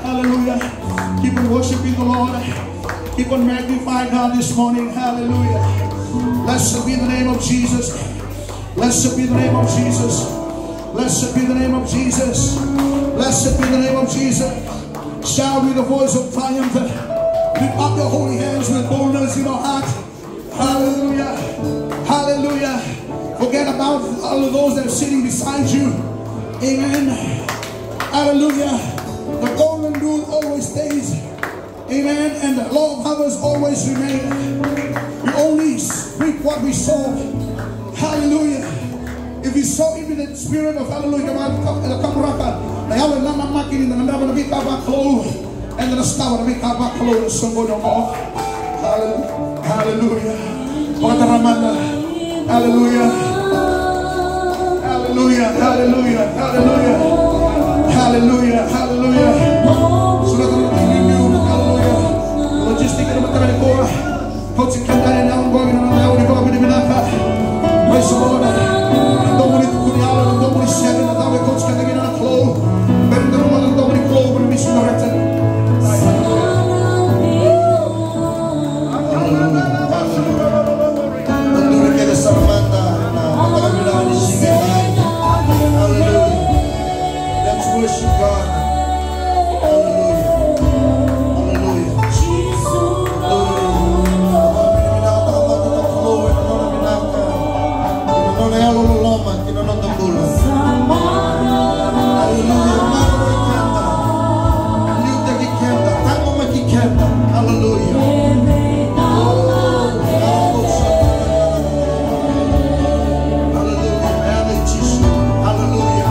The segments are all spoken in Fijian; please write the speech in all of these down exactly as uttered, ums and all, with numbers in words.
Hallelujah. Keep on worshiping the Lord. Keep on magnifying God this morning. Hallelujah. Blessed be the name of Jesus. Blessed be the name of Jesus. Blessed be the name of Jesus. Blessed be the name of Jesus. Shout with a voice of triumph. Lift up your holy hands with boldness in your heart. Hallelujah. Hallelujah. Forget about all of those that are sitting beside you. Amen. Hallelujah. The golden rule always stays. Amen. And the law of harvest always remain. We only reap what we sow. Hallelujah. If you sow into the spirit of hallelujah, na kaburaka na yalo e nanamaki ni na gadreva na veika vakalou. Eda na sotava na veika vakalou ena soqo ni oqo. Hallelujah. Hallelujah. Vakatara mada. Hallelujah. Hallelujah. Hallelujah. Hallelujah. Hallelujah. Hallelujah. Surata na tiki ni hallelujah. Logistic ena mataka nikua. Kauti keda ena yakavi oqo ena noda yalo ni vakavinavinaka. Praise the Lord. Na domo ni tukuni yalo, na domo ni sere, na cava e kauti keda kina na Kalou. Bera ni da lomana na domo ni Kalou, bera ni da sureta. Hallelujah. Hallelujah. Dou duri kece sara mada ena mataka vinaka ni siga edai. Hallelujah. Let's worship God. Hallelujah. Hallelujah. Hallelujah. Vakavinavinakataka mada na Kalou ena nona vinaka, ena nona yalololoma ki na noda bula. Hallelujah. Maroroi keda. Liutaki keda. Taqomaki keda. Hallelujah. Oh, hallelujah. Hallelujah. Hallelujah.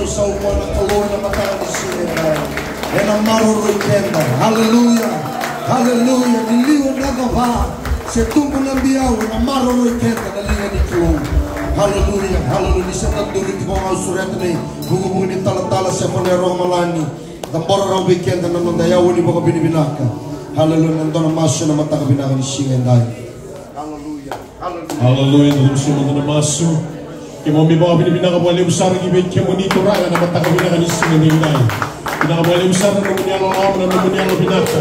Sauma na Kalou ena mataka ni siga edai. Ena maroroi keda. Haleluya. Haleluya. Ni liwa na cava se tubu na biau, ena maroroi keda na liga ni Kalou. Haleluya. Haleluya. Ni sa da duri tiko ga, au sureta na ivukevuke ni talatala Sefanaia Rogomalani. Cabora rawa vei keda na noda yawa ni vakavinavinaka. Haleluya. Na dua na masu ena mataka vinaka ni siga edai. Haleluya. Haleluya. Haleluya. Da cuva sobu mada na masu. Keimami vakavinavinaka vakalevu sara ki vei kemuni Turaga na mataka vinaka ni siga ni edai. Vinaka vakalevu sara na nomuni yalololoma, na nomuni yalovinaka.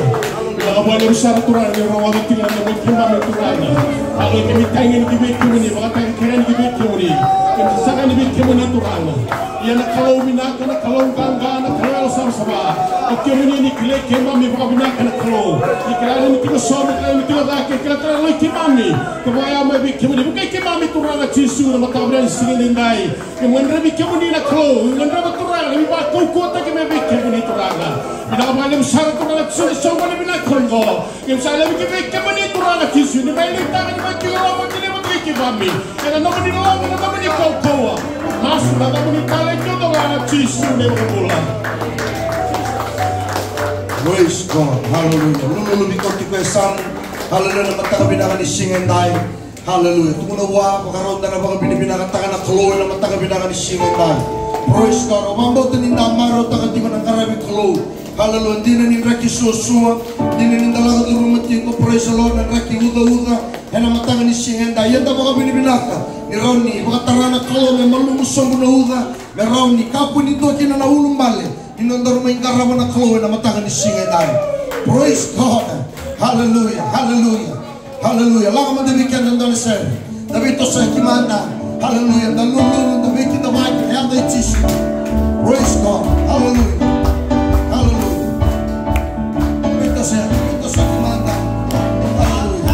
Vinaka vakalevu sara Turaga ni rogoca tiko na nomuni keimami Turaga. Haleluya. Keimami tagi yani ki vei kemuni, vakatagi kerea yani ki vei kemuni. Keimami saga yani vei kemuni Turaga. Ia na Kalou vinaka, na Kalou qaqa, na Kalou yalosavasava. O kemuni ni kilai keimami vakavinaka na Kalou. Ni kila ni tiko sobu, kila ni tiko cake, kila tale na loi keimami. Ka vakaya mai vei kemuni, vukei keimami Turaga Jisu na mataka vinaka ni siga ni edai. Keimami gadrevi kemuni na Kalou, keimami gadreva Turaga, ni vakaukauwataki mai vei kemuni Turaga. Vinaka vakalevu sara Turaga Jisu, ni soqoni vinaka oqo. Keimami sa laivi ki vei kemuni Turaga Jisu, ni mai liutaka, ni mai tiko loma, ni laivi ki keimami. Ena nomuni loloma, ena nomuni kaukauwa. Masu na nomuni talei Turaga Jisu na iVakabula. Praise God. Hallelujah. Lululu vei koya tiko e yasamu. Hallelujah. Na mataka vinaka ni siga edai. Hallelujah. Tukuna vua, vakarau da na vakavinavinakataka na Kalou ena mataka vinaka ni siga edai. Praise God. Au vakabauta ni da marautaka tiko na qaravi Kalou. Hallelujah. Dina ni draki suasua, dina ni da lako curuma tiko, praise the Lord, na draki ucauca ena mataka ni siga edai. Ia da vakavinavinaka ni rawa ni vakatara na Kalou me malumu sobu na uca, me rawa ni kakua ni dua kina na ulubale ni nodaru mai qarava na Kalou ena mataka ni siga edai. Praise God. Hallelujah. Hallelujah. Hallelujah. Lako mada vei keda e dua na sere. Da veitosoyaki mada. Hallelujah. Da lululu, da veikidavaki ena yaca i Jisu. Praise God. Hallelujah. Hallelujah. Veitosoyaki, veitosoyaki mada. Hallelujah.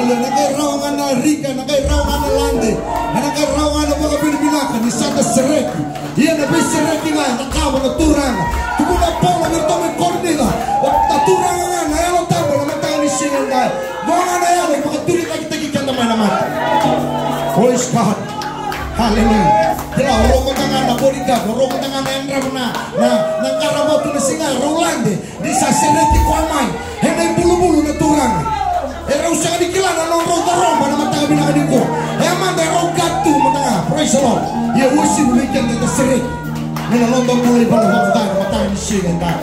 Na qai rawa ga na rika, na qai rawa ga na lade, na qai rawa ga na vakavinavinaka ni sa da sereki. Ia na veisereki ga e cakava na Turaga. Tukuna o Paula vei iratou mai Korinica, o na Turaga ga na Yalo Tabu ena mataka ni siga edai. Mo ga na Yalo e vakaturicaketaki keda mai na mate. Praise God. Hallelujah. Kila, o rau mada ga na bodyguard, o rau mada ga na yadrava na, na, na qarava tu na siga, rau lade. Ni sa sereki koya mai ena ibulubulu na Turaga. E rau sega ni kila na nodrau coroba na mataka vinaka nikua. E a mada e rau guard tu mada ga. Praise the Lord. Ia uasivi vei keda da sereki mai na noda bula ivalavata na mataka ni siga edai.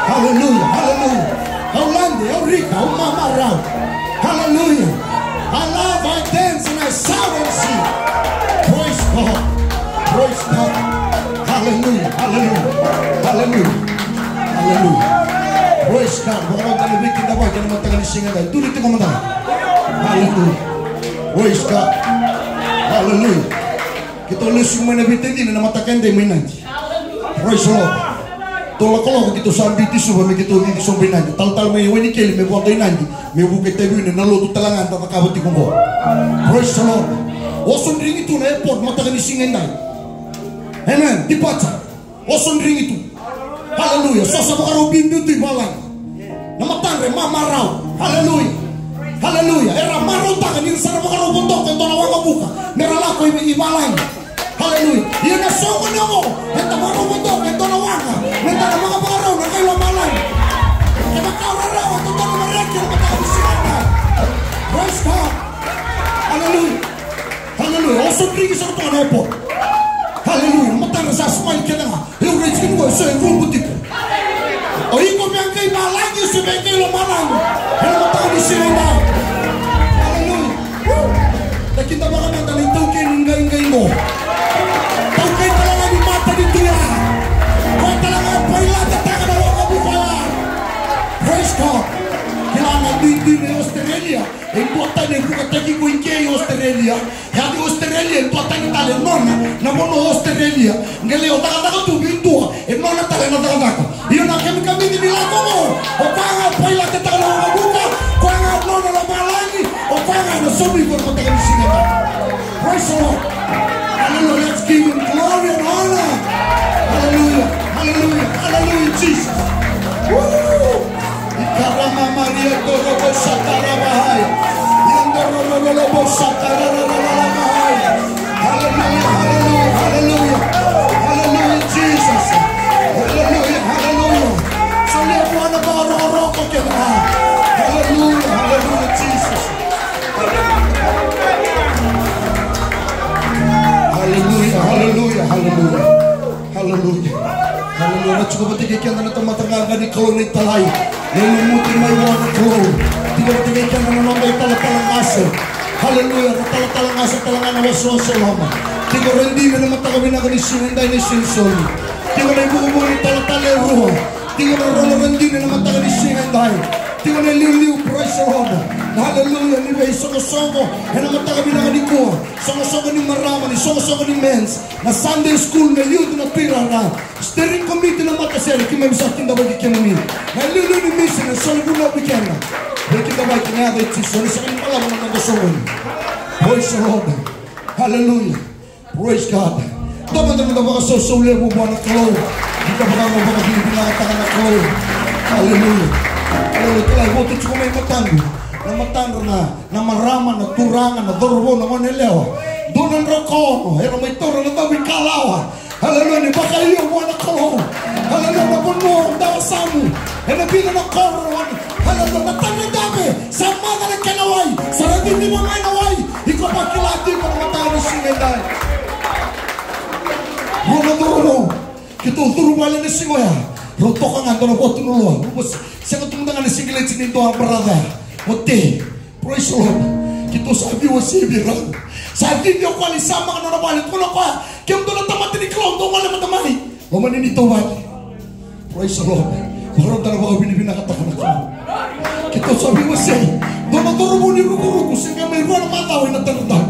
Hallelujah, hallelujah. Au lade, au rika, au mamarau. Hallelujah. I love, I dance and I shout and sing. Praise God. Praise God. Hallelujah, hallelujah, hallelujah. Hallelujah. Praise God. Vakarau tale vei keda vaka ena mataka ni siga edai. Duri tiko mada. Hallelujah. Praise God. Hallelujah. Keitou lesu mai na veitacini na mataka edai mai Nadi. Praise the Lord. Tolu na kaloko keitou sa biuti Suva me keitou cici sobu i Nadi. Talatala mai Wainikeli me vodo i Nadi. Me vuka i Taveuni na lotu tale ga da cakava tiko qo. Praise the Lord. Oso drigi tu na airport mataka ni siga edai. Amen. Departure. Oso drigi tu. Hallelujah. So sa vakarau biubiu tu i valagi. Na matadra e mamarau. Hallelujah. Hallelujah. Era marautaka ni ra sa ra vakarau vodoka e dua na waqa vuka me ra lako i, i valagi. Hallelujah. Ia na soqoni oqo eda vakarau vodoka e dua na waqa me da na vakavakarau na kai lomalagi. Kevaka o rarawa e dodonu me reki ena mataka ni siga edai. Praise God. Hallelujah. Hallelujah. Oso drigi sara tu ga na airport. Hallelujah. Matadra sa smile kece ga. Eu raici kina qo, eso e vubu tiko. O iko via qai valagi, eso via qai lomalagi. Ena mataka ni siga edai. Hallelujah. Woo. Da kidavaka mada na itaukei ni qaiqai qo. Taukei tale ga ni matanitu ya. Koya tale ga e pailatetaka na waqavuka ya. Praise God. Kila na duidui mai Australia. E dua tani e vukataki iko i ke i Australia. Yaco i Australia e dua tani tale e nona na vanua o Australia. Qai lai o cakacaka tu vei dua, e nona tale na cakacaka. Io na kamikamica ni lako qo, o koya ga e pailatetaka na waqavuka, o koya ga e nona lomalagi, o koya ga ena saumi iko ena mataka ni siga. Praise the Lord. Hallelujah. Let's give him glory and honor. Hallelujah. Hallelujah. Hallelujah, Jesus. Woo! Ikarama Maria Dorobo Satarabahai. Yandorobolobo Satarabahai. Hallelujah, hallelujah, hallelujah. Hallelujah, Jesus. Hallelujah, hallelujah. Solia vua na vakarokoroko kece. Hallelujah, hallelujah, Jesus. Hallelujah, hallelujah, hallelujah. Hallelujah. Hallelujah. Ra tiko vata kei keda na tamata qaqa ni Kalou na italai. Na ilumuti mai vua na Kalou. Tiko vata kei keda na noda italatala qase. Hallelujah. Ra talatala qase tale ga na wasewase loma. Tiko ra dina na mataka vinaka ni siga edai na isolisoli. Tiko na ivukevuke ni talatala e rua. Tiko na rogo ra dina na mataka ni siga edai. Tiko na iliuliu, praise the Lord. Hallelujah. Ni veisoqosoqo ena mataka vinaka nikua. Soqosoqo ni marama, ni soqosoqo ni men's. Na Sunday school, na youth, na tuirara. Steering committee na matasere, keimami sa kidavaki kemuni. Na iliuliu ni mission, na soli vunau vei keda. Vei kidavaki na yaca i Jisu, ni sega ni balavu na noda soqoni. Praise the Lord. Hallelujah. Praise God. Dua mada na vakasausau levu vua na Kalou. Ni ka vaka mo vakavinavinakataka na Kalou. Hallelujah. Hallelujah. Kila e votu tiko mai matadru. Na matadra na, na marama, na turaga, na cauravou, na goneyalewa. Dua na drau ka ono. Era mai taura na cau i kalawa. Hallelujah, ni vakaio vua na Kalou. Hallelujah, na vanua o Dawasamu. Ena vica na koro. Hallelujah, na tani dave. Sa maca na kena wai. Sa ra ciciva mai na wai. Iko vakila tiko na mataka ni siga edai. Rua na cauravou. Keitou curu vale na siga oya. Rau toka ga dua na vatu na lua. Sega tu mada ga na sigileti ni dua brother. Oti. Praise the Lord. Keitou sa veiwasei vei rau. Sa cici o koya ni sa maka nona vale. Tukuna o koya, kemudou na tamata ni Kalou, dou gole mada mai. Loma ni neitou vale. Praise the Lord. Vakarau tale vakavinavinakataka na Kalou. Keitou sa veiwasei. Dua na cauravou ni rukuruku, se qai mai rua na macawa ena tadra tale.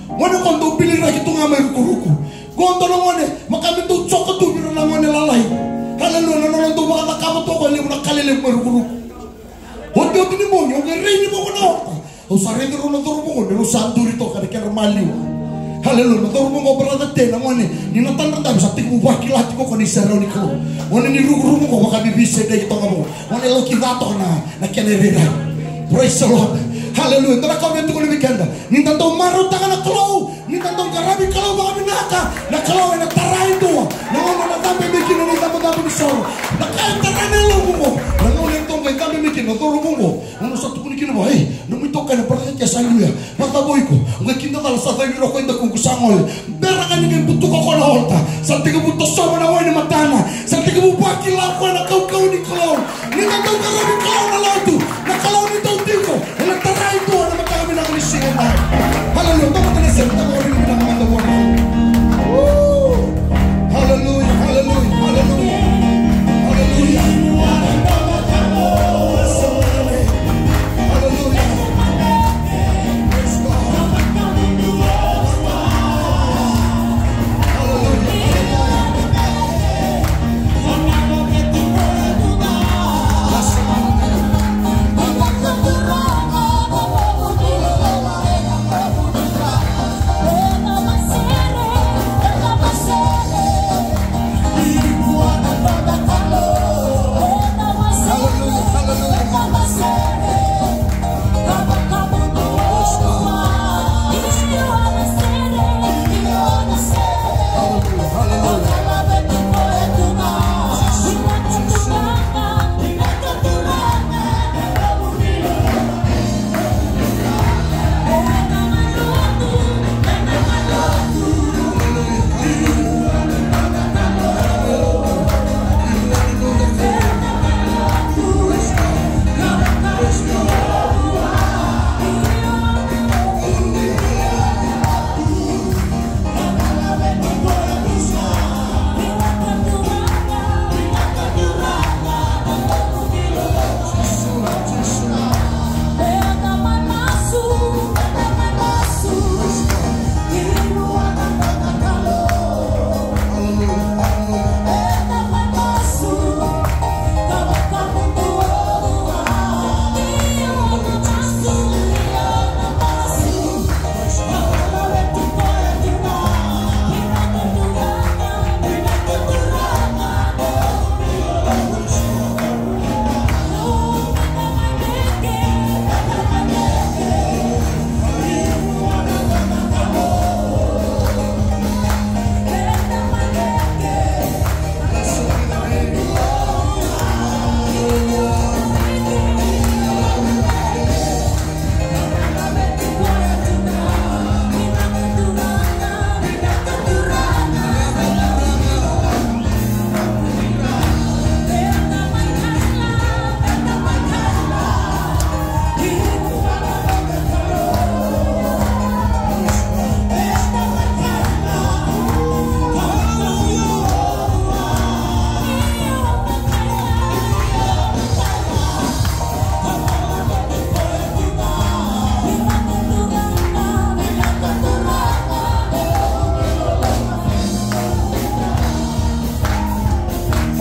Gone qo dau biliraki tu ga mai rukuruku. Qo dua na gone, vaka me dau coka tu vei ira na gone lalai. Hallelujah, na nona dau vakacakava toka e levu na ka lelevu mai rukuruku. Otioti ni bogi, au qai rai ni voko na ota. Au sa raica Haleluya. Haleluya. Na cauravou qo, brother Te, na gone ni na tadra dabe, sa tekivu vakila tiko o koya na iserau ni Kalou. Gone ni rukuruku qo, vakabibi se dei toka qo. Gone loki ca toka na, na kena irairai. Praise the Lord. Haleluya. Dua na ka au via tukuna vei keda. Ni da dau marautaka na Kalou, ni da dau qaravi Kalou vakavinaka, na Kalou ena tara e dua na gauna o na cabe mai kina na icabocabo ni soro. Na ka e tara na yalomu qo, na gauna e dua qai cabe mai kina na cauravou qo. Au na sa tukuni kina vua, ei, nomu itokani na parofita sa liu ya. Vakacava o iko? O qai kidacala sa caivi roko e dakuqu, sa gole. Bera ga ni qai butuka o koya na altar, sa tekivu tosova na wai ni matana. Sa tekivu vakila o koya na kaukauwa ni Kalou. Ni da dau qaravi Kalou na lotu, na Kalou ni dau tiko, ena tara e dua na mataka vinaka ni siga edai. Haleluya. Tamata na sere, tamata na sere, tamata na sere. Woo! Haleluya, haleluya, haleluya. Haleluya. Haleluya. Praise God. Haleluya.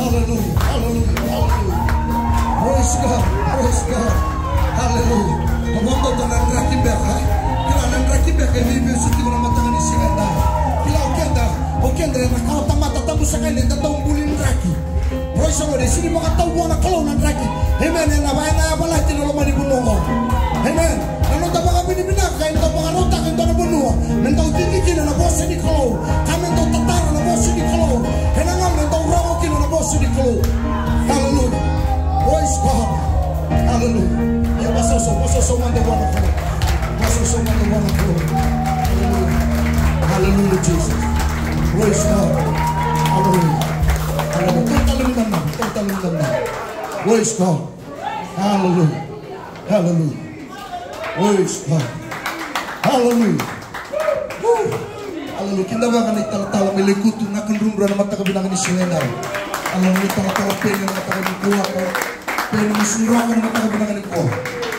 Hallelujah, hallelujah, hallelujah. Praise God, praise God. Hallelujah. Mo dou na draki beka, eh? Kila na draki beka e veivesu tiko na mataka ni siga edai. Kila o keda, o keda na kawa tamata tabu saka ni da dau buli draki. Praise the Lord. E sini vakatau vua na Kalou na draki. Amen. Ena va, ena yavalati na loma ni vanua oqo. Amen. Na noda vakavinavinaka, eda vakarautaka e dua na vanua me dau cici kina na vosa ni Kalou, ka me dau tatara na vosa ni Kalou. Ena gauna me dau rogo kina na vosa ni Kalou. Hallelujah. Praise God. Hallelujah. Ia, vakasoso, vakasoso mada vua na Kalou. Vakasoso mada vua na Kalou. Hallelujah. Hallelujah, Jesus. Praise God. Hallelujah. Hallelujah. Tau tale mada mai, tau tale mada mai. Praise God. Hallelujah. Hallelujah. Praise God. Hallelujah. Woo. Hallelujah. Kidavaka na italatala mai Laikutu, Nakadrudru, ena mataka vinaka ni siga edai. Hallelujah. Italatala Peni ena mataka nikua. Peni Masuroka ena mataka vinaka nikua.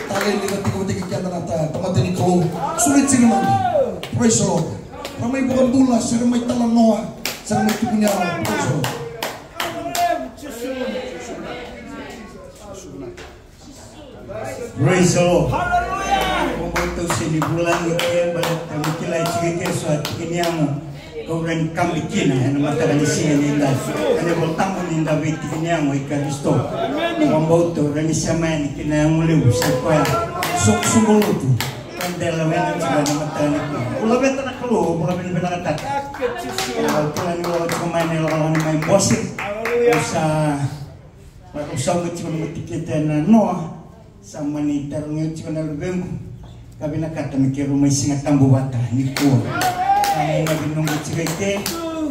Talei ni ka tiko vata kei keda na ta-, tamata ni Kalou. Suri tini mada. Praise the Lord. Ra mai vakabula, se ra mai talanoa, se ra mai tukuni yalo. Praise the Lord. Praise the Lord. Hallelujah. Tou se ni vulagi ke baleta me kilai tiko ke so a tiki ni yago. Kau rani kabi kina ena mataka ni siga ni dai. Ena iVola Tabu ni da vei tiki ni yago i Karisito. Vakabauta rani sema yani kina yago levu se koya. Soqosoqo lotu. Kau dela wena tiko ena mataka ni kua. Au laveta na Kalou, au vakavinavinakataka. Au kila ni au tiko mai na ilakolako ni mai bose. Au sa Au sa mai tiko na matikete na noa. Sa mani tarogi au tiko na luvequ. Ka vinakata me keirau mai Siga Tabu vata nikua. Sa mai na vinoqu tiko i ke.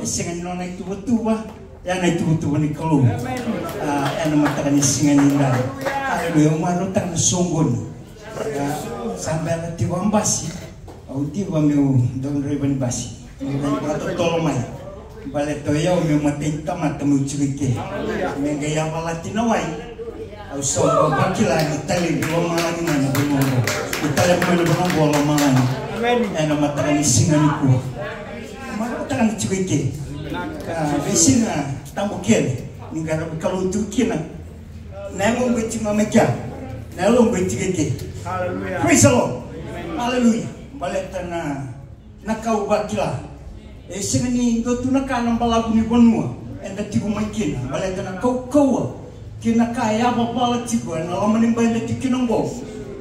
E sega ni nona ituvatuva. Ya na ituvatuva ni Kalou. A, ena mataka ni siga ni dai. Aleluya. Au marautaka na soqoni. A, sa bera tiko a basi. Au diva meu dau draiva ni basi. Meu dau vakatotolo mai. Baleta o yau meu matai tamata meu tiko i ke. Me qai yavalati na wai. Au sa vakila ni talevi lomalagi mai na vanua oqo. Ni talevi mai na vanua oqo lomalagi. Ena mataka ni siga nikua. Mataka ni tiko i ke. Ka veisiga tabu kele. Ni qaravi Kalou tu kina. Na yagoqu e tiko ga mai kea. Na yaloqu e tiko i ke. Praise the Lord. Hallelujah. Baleta na, na ka au vakila. E sega ni dua tu na ka na balavu ni vanua eda tiko mai kina. Baleta na kaukauwa kei na ka e yavavala tiko ena loma ni bai eda tiko kina oqo.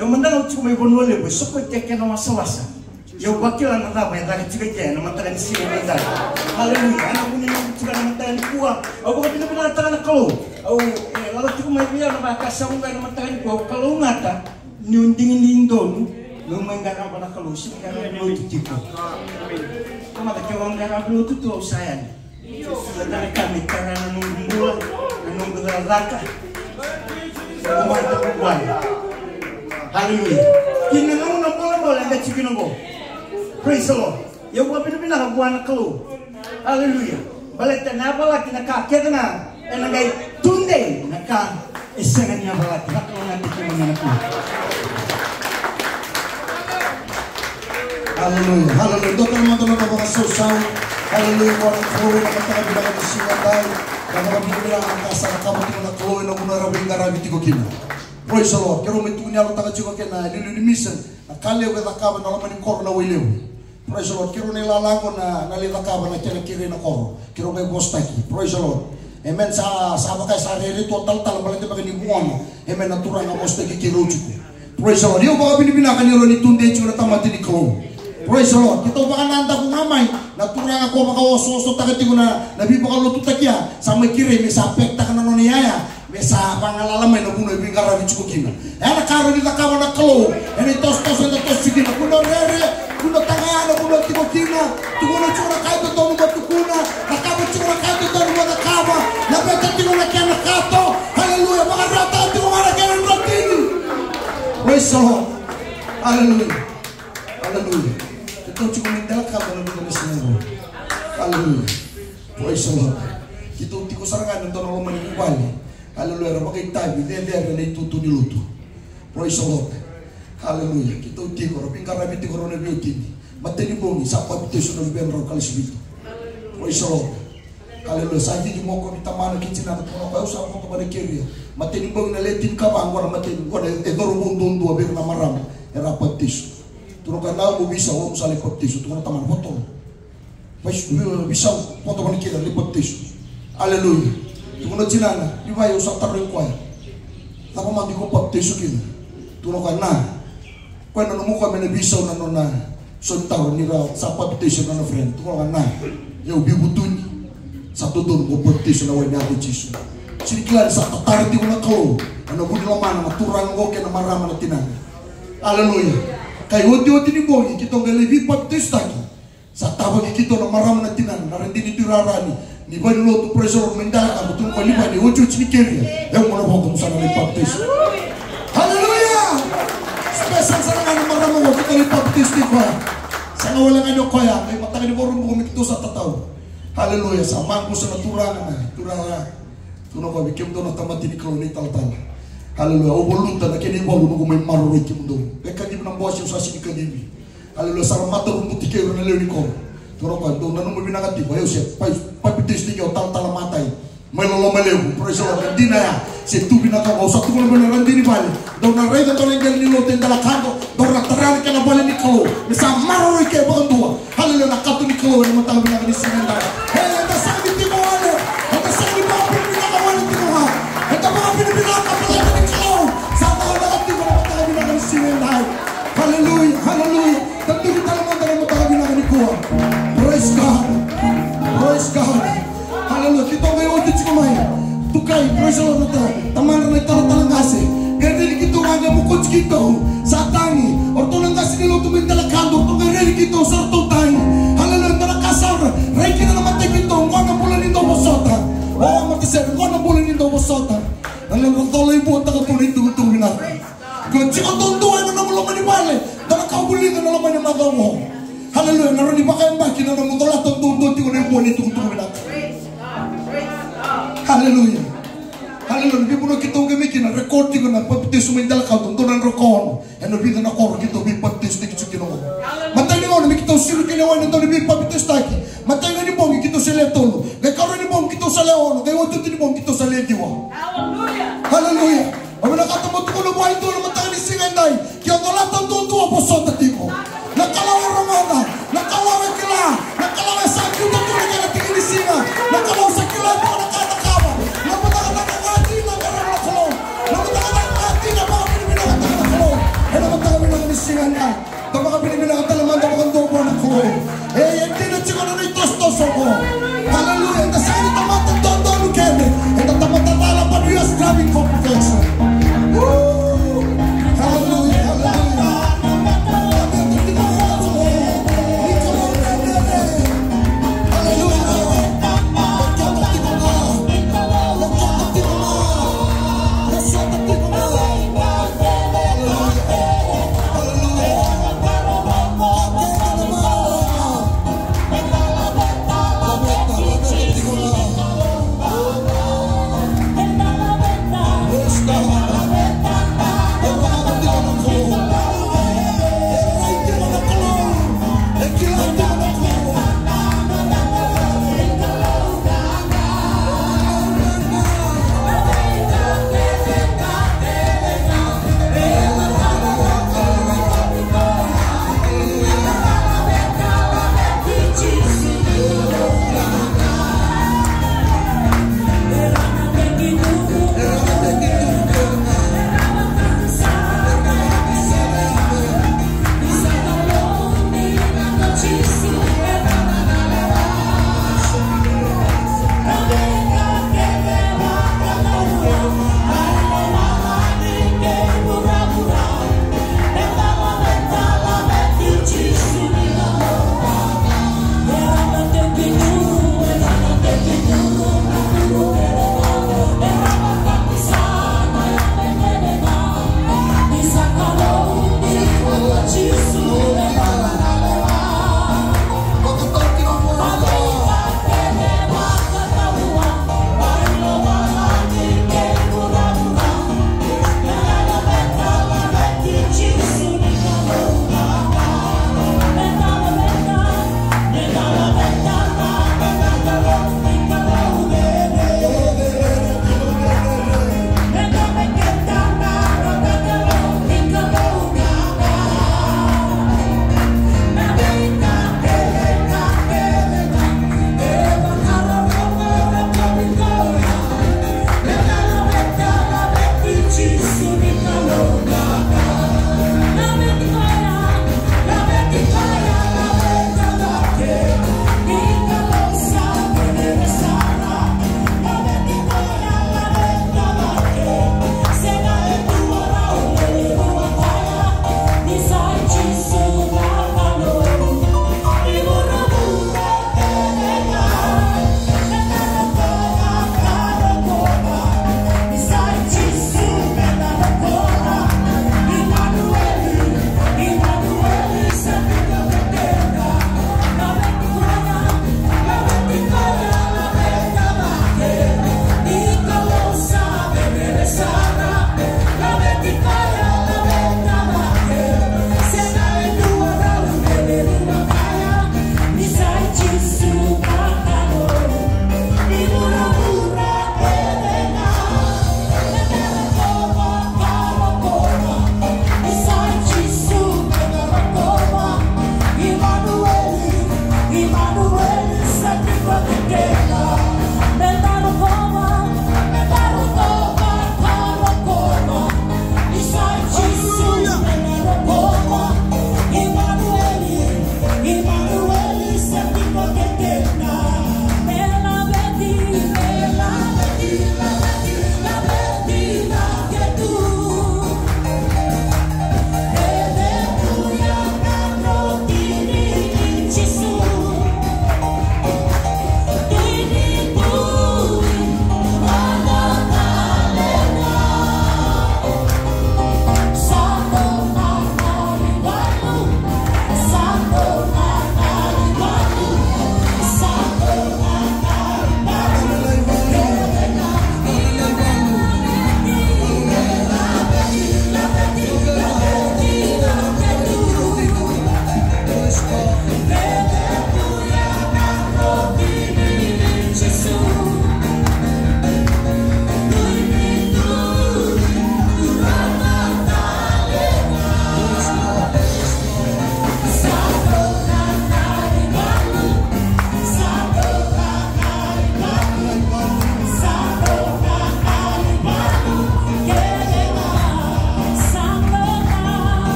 Au mada ga au tiko mai Vanua Levu, e sokoti e kena wasawasa. Ia au vakila na cava e caka tiko i ke ena mataka ni siga ni dai. Haleluya. Ena vuni na tiko ena mataka nikua. Au vakavinavinakataka na Kalou. Au, e, lala tiko mai vei au na vakasama qo ena mataka nikua. Au kalougata niu digidigi donu meu mai qarava na Kalou, sega ni qarava lotu tiko. Tamata, ke au qarava lotu tu au sa yali. Sa dara ka me tara na noqu bula, na noqu cakacaka. Noqu mata, noqu vale. Haleluya. Kina na gauna bolebole eda tiko kina oqo. Praise the Lord. Ia au vakavinavinaka vua na Kalou. Haleluya. Baleta na yavalati na ka kece ga ena qai tudei na ka e sega ni yavalati. Vakalougata tiko mai na Kalou. Haleluya, haleluya. Dua tale mada na noda vakasausau. Haleluya, vua na Kalou na mataka vinaka ni siga dai. Na vakavinavinaka na ka sa cakava tiko na Kalou ena vanua era veiqaravi tiko kina. Praise the Lord. Keirau mai tukuni yalotaka tiko kei na iliuliu ni mission. Na ka levu e cakava na loma ni koro na Wailevu. Praise the Lord. Keirau na ilala qo na, na lai cakava na kena kerei na koro. Keirau qai vosataki. Praise the Lord. Amen. Sa, sa vaka sa rere tu o talatala baleta beka ni vugono. Amen. Na Turaga vosataki keirau tiko. Praise the Lord. Io, vakavinavinaka ni rawa ni tudei tiko na tamata ni Kalou. Praise the Lord. Keitou vakanadaku ga mai na turaga ko vakaosoosotaka tiko na, na veivakalotutaki ya. Sa mai kerei me sa pekitaka na nona iyaya. Me sa vagalala mai na vanua e veiqaravi tiko kina. E na ka rawa ni cakava na Kalou ena itosotoso eda toso tiko kina. Kua ni rere, kua ni tagayana, kua ni tiko kina. Tukuna tiko na ka e dodonu mo tukuna, cakava tiko na ka e dodonu mo cakava. Laveta tiko na kena kato. Haleluya. Vakarautaka tiko ga na kena drotini. Praise the Lord. Haleluya. Haleluya. Keitou tiko mai dela ka vaka na veiqaravi. Haleluya. Praise the Lord. Keitou tiko sara ga ena dua na loma ni vuvale. Haleluya. Era vakaitavi cecere na itutu ni lotu. Praise the Lord. Haleluya. Keitou tiko, ra veiqaravi tiko rau na veiwatini. Matai ni bogi sa papitaiso na luvedrau kalasi vitu. Praise the Lord. Haleluya. Sa cici mai o koya vei tamana kei tinana, tukuna o koya, au sa vodo mai na keria. Matai ni bogi na le tinikava, qo na matai ni, qo na e cauravou duadua vei ira na marama era a papitaiso. Tukuna o koya, na au mo veisau, au sa lai papitaiso. Tukuna o tamana, vodo. Veisau, veisau, vodo mai na kena lai papitaiso. Aleluya. Tukuna o tinana, Livai, au sa tarogi koya, cava mada iko papitaiso kina? Tukuna o koya, na, koya na nomu koya me na veisau na nona sauma taro ni ra sa papitaiso na nona friend. Tukuna o koya, na, au veivutuni. Sa dodonu mo papitaiso ena wai ena yaca i Jisu. Sega ni kila ni sa tatara tiko na Kalou ena vu ni lomana na turaga oqo kei na marama na tinana. Aleluya. Qai otioti ni bogi keitou qai lai veipapitaisotaki. Sa tavaki keitou na marama na tinana, na radini tu i rara ni, ni valenilotu, praise the Lord, mai Delaca, mo tukuna o Livai, na iotioti ni keria, e, au mo na vodo mo sa na lai papitaiso. Haleluya! Special sara ga na marama oqo keitou lai papitaiso tiko. Sa na wale ga ni o koya, qai mataka ni Vakaraubuka me keitou sa tatau. Haleluya, sa maqusa na turaga, na turaga. Tukuna o koya vei kemudou na tamata ni Kalou, na italatala. Haleluya, au valuta na kena ivalu noqu mai maroroi kemudou. Vei kacivi na bose, au sa sega ni kacivi. Aleluya, sa ra matarubuti keirau na lewe ni koro. Tukuna o koya, dou nanuma vinaka tiko, au se papitaiso tiko, au talatala matai. Mai loloma levu, praise the Lord. Na dina ya, se tu vinaka, au sa tukuna mai na radini vale. Dou na raica dou na qele ni lotu e dela ka dou, dou na tara na kena vale ni Kalou. Me sa maroroi ke vakadua. Haleluya, na kato ni Kalou ena mataka vinaka ni siga edai. E, eda sa ni tiko wale, eda sa ni vakavinavinaka wale tiko ga. Eda vakavinavinaka baleta ni Kalou sa cakacaka tiko ena mataka vinaka ni siga edai. Haleluya, haleluya. Da tuki tale mada ena mataka vinaka nikua. Praise God. Praise God. Haleluya. Keitou qai oti tiko mai. Tukai, praise the Lord, na ta-, tamadra na italatala qase. Qai raici keitou ga, qai mokoti keitou. Sa tagi. O ratou na qase ni lotu mai Delakadu, o ratou qai raici keitou, sa ratou tagi. Haleluya, dua na ka sara. Rai kina na mata i keitou, qo na bula ni dau vosota. O, mata sere, qo na bula ni dau vosota. Na nodra cola i vua, taka tu na itukutuku vinaka. Ko tiko duadua ena nomu loma ni vale, dua na ka o vulica ena loma ni macawa oqo. Haleluya, na rawa ni vakayabaki na nomu colata duadua tiko na i vua ni itukutuku vinaka. Haleluya. Haleluya. Na veivanua keitou qai mai kina, record tiko na papitaiso mai Delakadu, dua na drau ka ono. Ena vica na koro keitou veipapitaisotaki tiko kina oqo. Matai ni gauna me keitou siro kina wai na dau ni veipapitaisotaki. Matai ga ni bogi keitou sa le tolu. Qai karua ni bogi keitou sa le ono. Qai otioti ni bogi keitou sa le ciwa. Haleluya. Haleluya. Au vinakata mo tukuna vua e dua na mataka ni siga edai. Ke o colata duadua, vosota tiko. Na Kalou e rogoca, na Kalou e kila, na Kalou e sa biuta tu na kena tiki ni siga, na Kalou sa kila tu na ka e cakava. Na mataka ga dina, na Kalou, na mataka ga dina, vakavinavinakataka na Kalou. Ena mataka vinaka ni siga edai, da vakavinavinaka tale mada vakadua vua na Kalou. E, e dina tiko na nona itosotoso oqo. Haleluya. Eda sega ni tamata dodonu kece. Eda tamata cala, but we are striving for perfection. Woo! Haleluya, haleluya. Haleluya.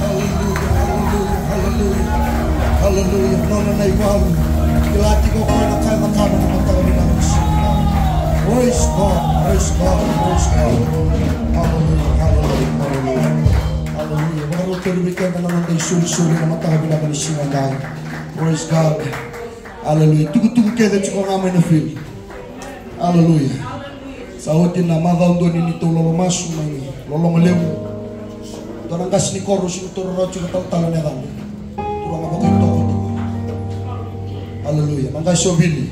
Hallelujah, hallelujah, hallelujah. Nona na ivalu. Kila tiko o koya na ka e cakava na mataka vinaka ni siga. Praise God, praise God, praise God. Hallelujah, hallelujah, hallelujah. Hallelujah. Vakarau tale vei keda na noda isolisoli na mataka vinaka ni siga edai. Praise God. Hallelujah. Tukutuku kece tiko ga mai na field. Aleluya. Sa oti na macawa dua ni neitou lolo masu mai Loloma Levu. Dua na qase ni koro sega ni taura rawa tiko talatala na yacana. Turaga vakaitoko tiko. Aleluya. Na qase o Vili.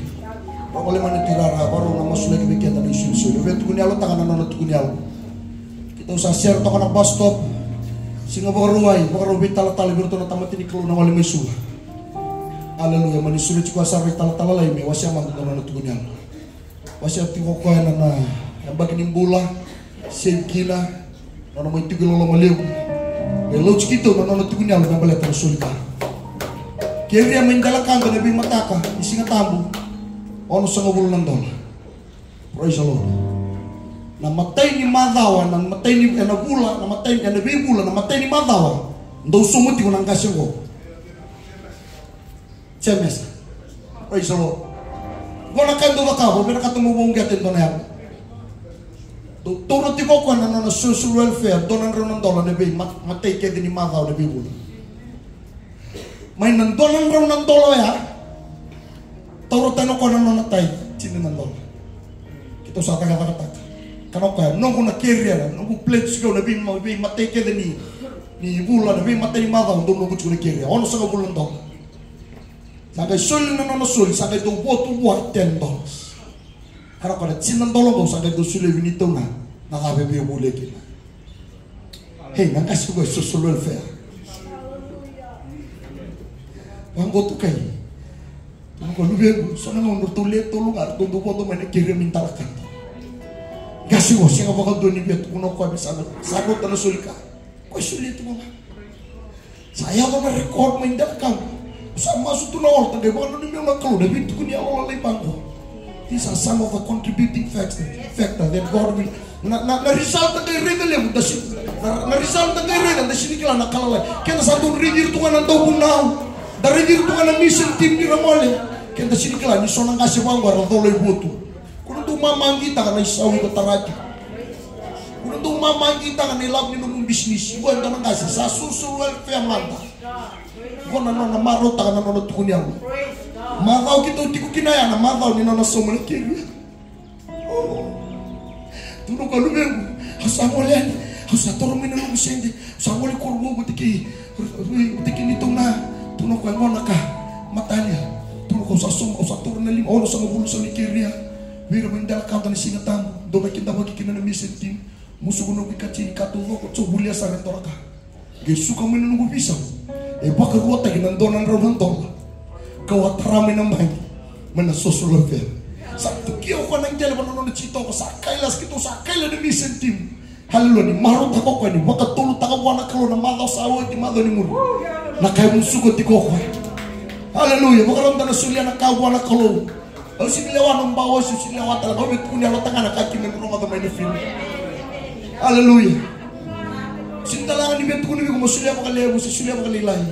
Rogo le mani tirara, vakarau na masulaki vei keda na isolisoli. Vei tukuni yalotaka na nona tukuni yalo. Keitou sa sere toka na bus stop. Siga Vakarauwai, vakarau veitalatala vei iratou na tamata ni Kalou na wale mai Suva. Aleluya. Mani sureti koya sara i talatala lai me wasea mada na nona tukuni yalo. Wasea tiko o koya na, na yabaki ni bula, save kina, nona mai tiko i Loloma Levu. Me lauti keitou na nona tukuni yalo me baleta na soli ka. Keria mai Delakada na veimataka ni Siga Tabu, onosagavulu na dola. Praise the Lord. Na matai ni macawa, na matai ni, ena vula, na matai, ena veivula, na matai ni macawa, dau sauma tiko na qase oqo. Jemesa. Praise the Lord. Qo na ka e dau cakava, au vinakata meu vakauqeta e dua na yava. Dau taura tiko o koya na nona social welfare, dua na drau na dola na vei, ma-, matai kece ni macawa na veivula. Mai na dua na drau na dola oya, taura tani o koya na nona tai, tini na dola. Keitou sa cakacakataka. Kana o koya, noqu na keria, noqu pledge tiko na vei, veimatai kece ni, ni vula, na veimatai ni macawa, dau noqu tiko na keria. Onosagavulu na dola. Sa qai soli na nona soli, sa qai dau votu vua ten dollars. Kana o koya na tini na dola oqo sa qai dau solia vei neitou na, na cava e via volia kina. Hei, na qase qo e social welfare. Vaqo tukai. Tukuna o koya, luvequ, so na gauna ratou le tolu ga, ratou dau vodo mai na keria mai Delakada. Qase qo, sega vakadua ni via tukuna o koya me sa na, sa rauta na soli ka. Koya solia tu ga. Sa yaco na record mai Delakada. Sa masu tu na altar, qai vakananumi au na Kalou, na veitukuni yalo lalai vaqo. These are some of the contributing factors, factor that God will, na, na, na result qai raica levu, da si, na, na result qai raica, da sini kila na ka lalai. Keda sa dau raici ira tu ga na dauvunau, da raici ira tu ga na mission team ni ra gole. Keda sini kila ni so na qase vaqo era cola i votu. Ko na dau mamaqitaka na isau iko tara tiko. Ko na dau mamaqitaka na ilavo ni nomu bisinisi. Qo e dua na qase sa social welfare mada. Qo na nona marautaka na nona tukuni yalo. Macawa keitou tiko kina ya na macawa ni nona sauma na keria. Tukuna o koya, luvequ, au sa gole yani, au sa taura mai na noqu sede, au sa gole i koro vou vata kei, vata kei neitou na. Tukuna o koya, qo na ka, matalia. Tukuna o koya, au sa sauma, au sa taura na lima, onosagavulu sau ni keria. Vei ira mai dela ka dua na Siga Tabu, dou na kidavaki kina na mission team. Musuka noqu ikatini ka taucoko, sa volia sara e dua na ka. Qai suka mai na noqu visa. E vakaruataki na dua na drau na dola. Kau a tara mai na baqe mai na social welfare. Sa tukia o koya na qele vua na nona titoko, sa kaila, sa keitou sa kaila na mission team. Haleluya, ni marautaka o koya, ni vakatulutaka vua na Kalou na macawa sa oti, macawa ni muri. Na ka e musuka tiko o koya. Haleluya, vakarau da na solia na ka vua na Kalou. Au sega ni lewa na bau, au sega ni lewa tale, au via tukuna, yalo tagane, ka kina ni rogoca mai na fili. Haleluya. Sega ni tale ga ni via tukuna vei iko mo solia vakalevu se solia vakalailai.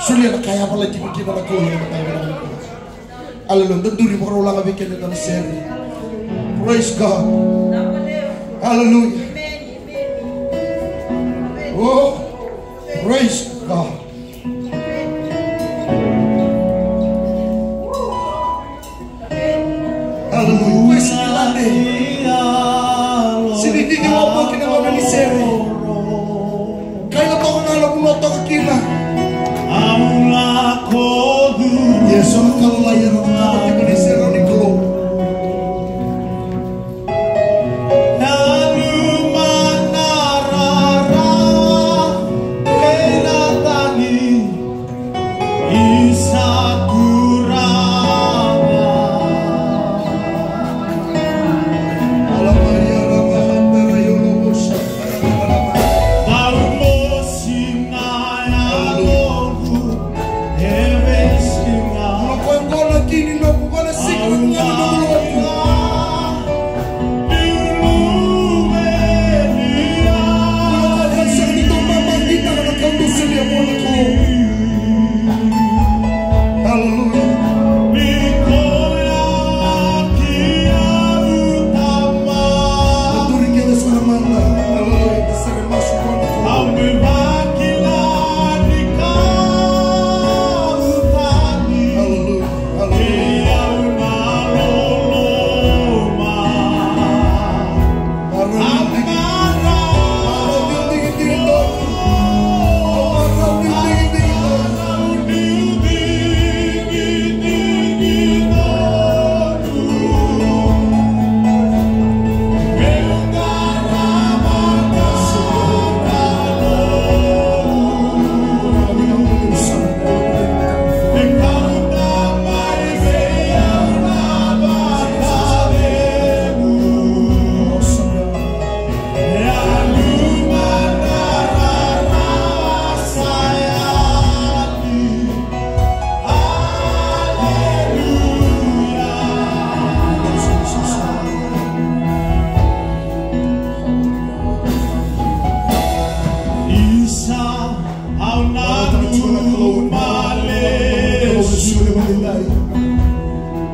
Solia na ka e yavalati iko kina na Kalou ena mataka vinaka nikua. Haleluya. Da duri vakarau laga vei keda na sere. Praise God. Haleluya. Oh, praise God. Haleluya. Ko e sega ni lade. Sega ni cici wavoki na gauna ni sere. Kaila toka ga na vanua toka kina. Iesu na Kalou, era na cava tiko ni sere ni Kalou.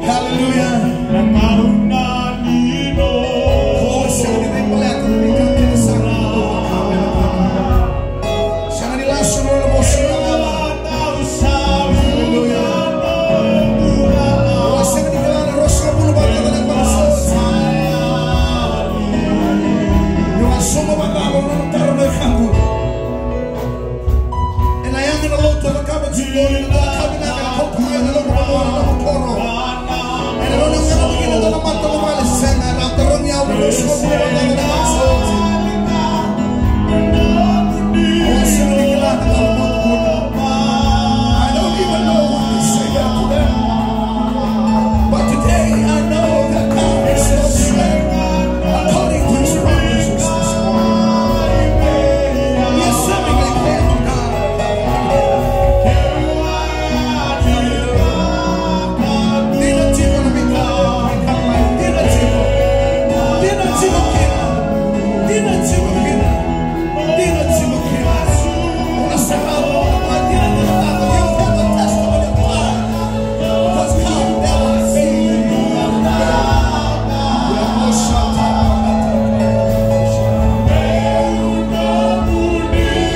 Hallelujah. Sega ni lasu na nona vosa na lala. Haleluya. Au a sega ni kila na ruasagavulu vata na vakasauri. Niu a sauma vakacava na nona taro na wekaqu. Ena yaga na lotu e cakava tiko, ena cakava vinaka, ena kauta mai na lotu na nona koro. Ena nona gauna kina na mata na vale sega, era tarogi au na ruasagavulu vata na vakasauri. But today I know that God is still strength according to his promises this morning. He is serving like man of God. Dina tiko na veika, dina tiko, dina tiko kina, dina tiko kina, dina tiko kina. Una serau, una dina, dina, dina, you have a testimony of God. Because God never failed you.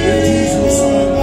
In Jesus' name.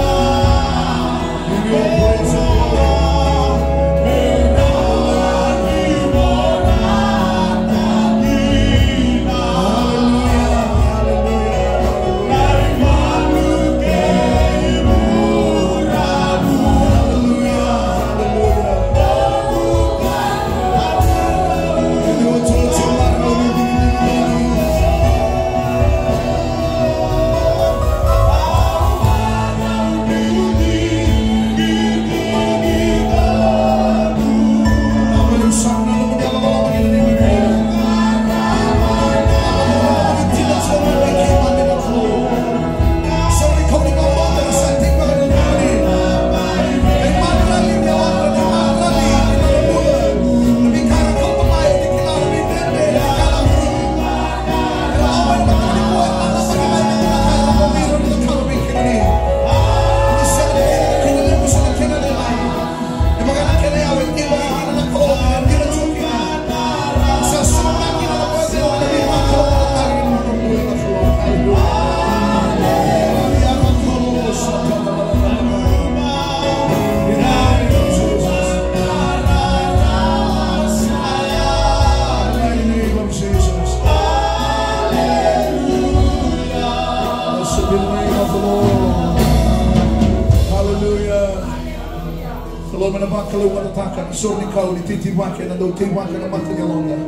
Vakalougatataka na soro ni kau ni teitei vaka na dau tei vaka na mata ni yaloda.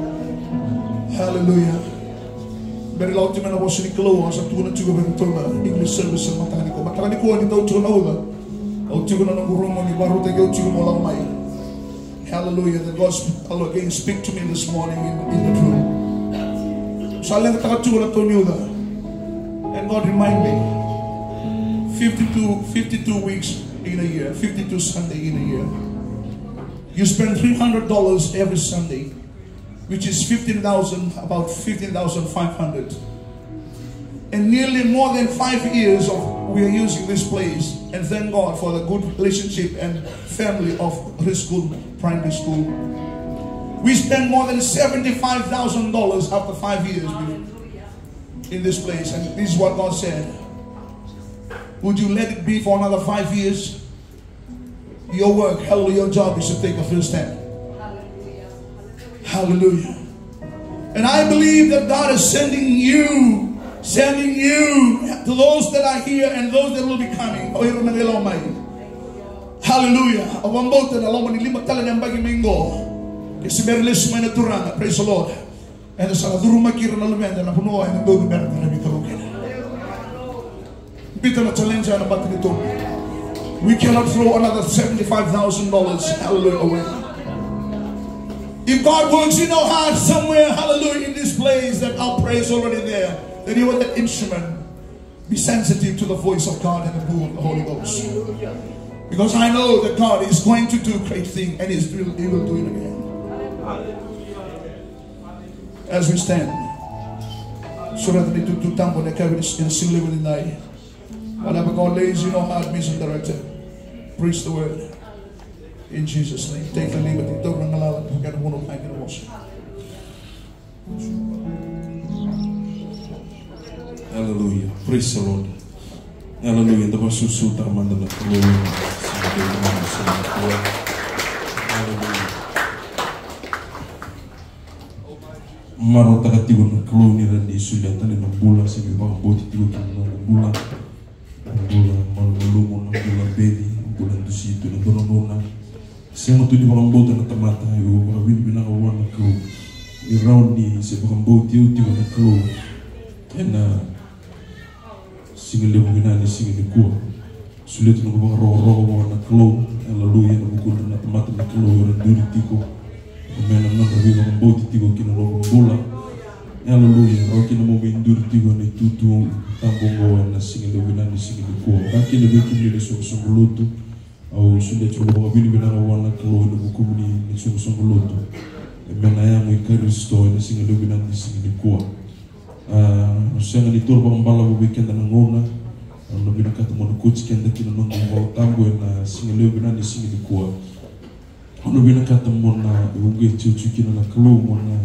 Haleluya. Bera ni lako tiko mai na vosa ni Kalou, au sa tukuna tiko vei iratou na English service na mataka nikua. Mataka nikua ni dau tiko na uca, au tiko na noqu rumu ni vakarautaki au tiko mo lako mai. Hallelujah. The Lord sp-, the Lord again speak to me this morning in, in the room. Sa leqataka tiko na tau ni uca. And God remind me, fifty-two, fifty-two weeks in a year, fifty-two Sunday in a year. You spend three hundred dollars every Sunday, which is fifteen thousand, about fifteen thousand five hundred. And nearly more than five years of we are using this place, and thank God for the good relationship and family of preschool, primary school. We spend more than seventy-five thousand dollars after five years in this place. And this is what God said. Would you let it be for another five years? Your work, hallelujah, your job is to take a first step. Hallelujah. And I believe that God is sending you, sending you to those that are here and those that will be coming. O ira na qai lako mai. Hallelujah. Au vakabauta na loma ni lima tale na yabaki mai qo, ke se bera lesu mai na Turaga. Praise the Lord. Eda sa na curumaki ira na luveda na vanua eda dau bera na veitalanoa kina. Biuta na challenge ena matanitu. We cannot throw another seventy-five thousand dollars, hallelujah, away. If God works in our heart somewhere, hallelujah, in this place, that our praise already there, that you are that instrument. Be sensitive to the voice of God and the move of the Holy Ghost. Because I know that God is going to do great thing and is, he will do it again. As we stand, sureta na itutu tabu ena yakavi ni siga levu edaidai. Whatever God lays in your heart, Mister Director, preach the word. In Jesus' name, take the liberty. Taura na galala, taura na vuna, taura na vosa. Hallelujah. Praise the Lord. Hallelujah. Da vakasusutaka mada na Kalou. Hallelujah. Marautaka tiko na Kalou ni rawa ni solia tale na bula se ni vakabauti tiko kina na noda bula. Na bula malumalumu, na bula beci, na bula dusi tu, na dua na gauna. Sega tu ni vakabauta na tamata, io vakavinavinaka vua na Kalou ni rawa ni se vakabauti au tiko na Kalou. Ena siga levu vinaka ni siga nikua. Solia tu noqu vakarokoroko vua na Kalou. Hallelujah, ena vuku ni tamata na Kalou era duri tiko. Me na nodra veivakabauti tiko kina noqu bula. Hallelujah, rawa kina mo mai duri tiko ena itutu tabu oqo ena siga levu vinaka ni siga nikua. Ka kina vei kemuni na soqosoqo lotu. Au solia tiko na vakavinavinaka vua na Kalou ena vukumuni na soqosoqo lotu. E me na yago i Karisito ena siga levu vinaka ni siga nikua. A, au sega ni taura vakabalavu vei keda na gauna. Au na vinakata mo na kauti keda kina noda iVola Tabu ena siga levu vinaka ni siga nikua. Au na vinakata mo na uqeti oti kina na Kalou mo na,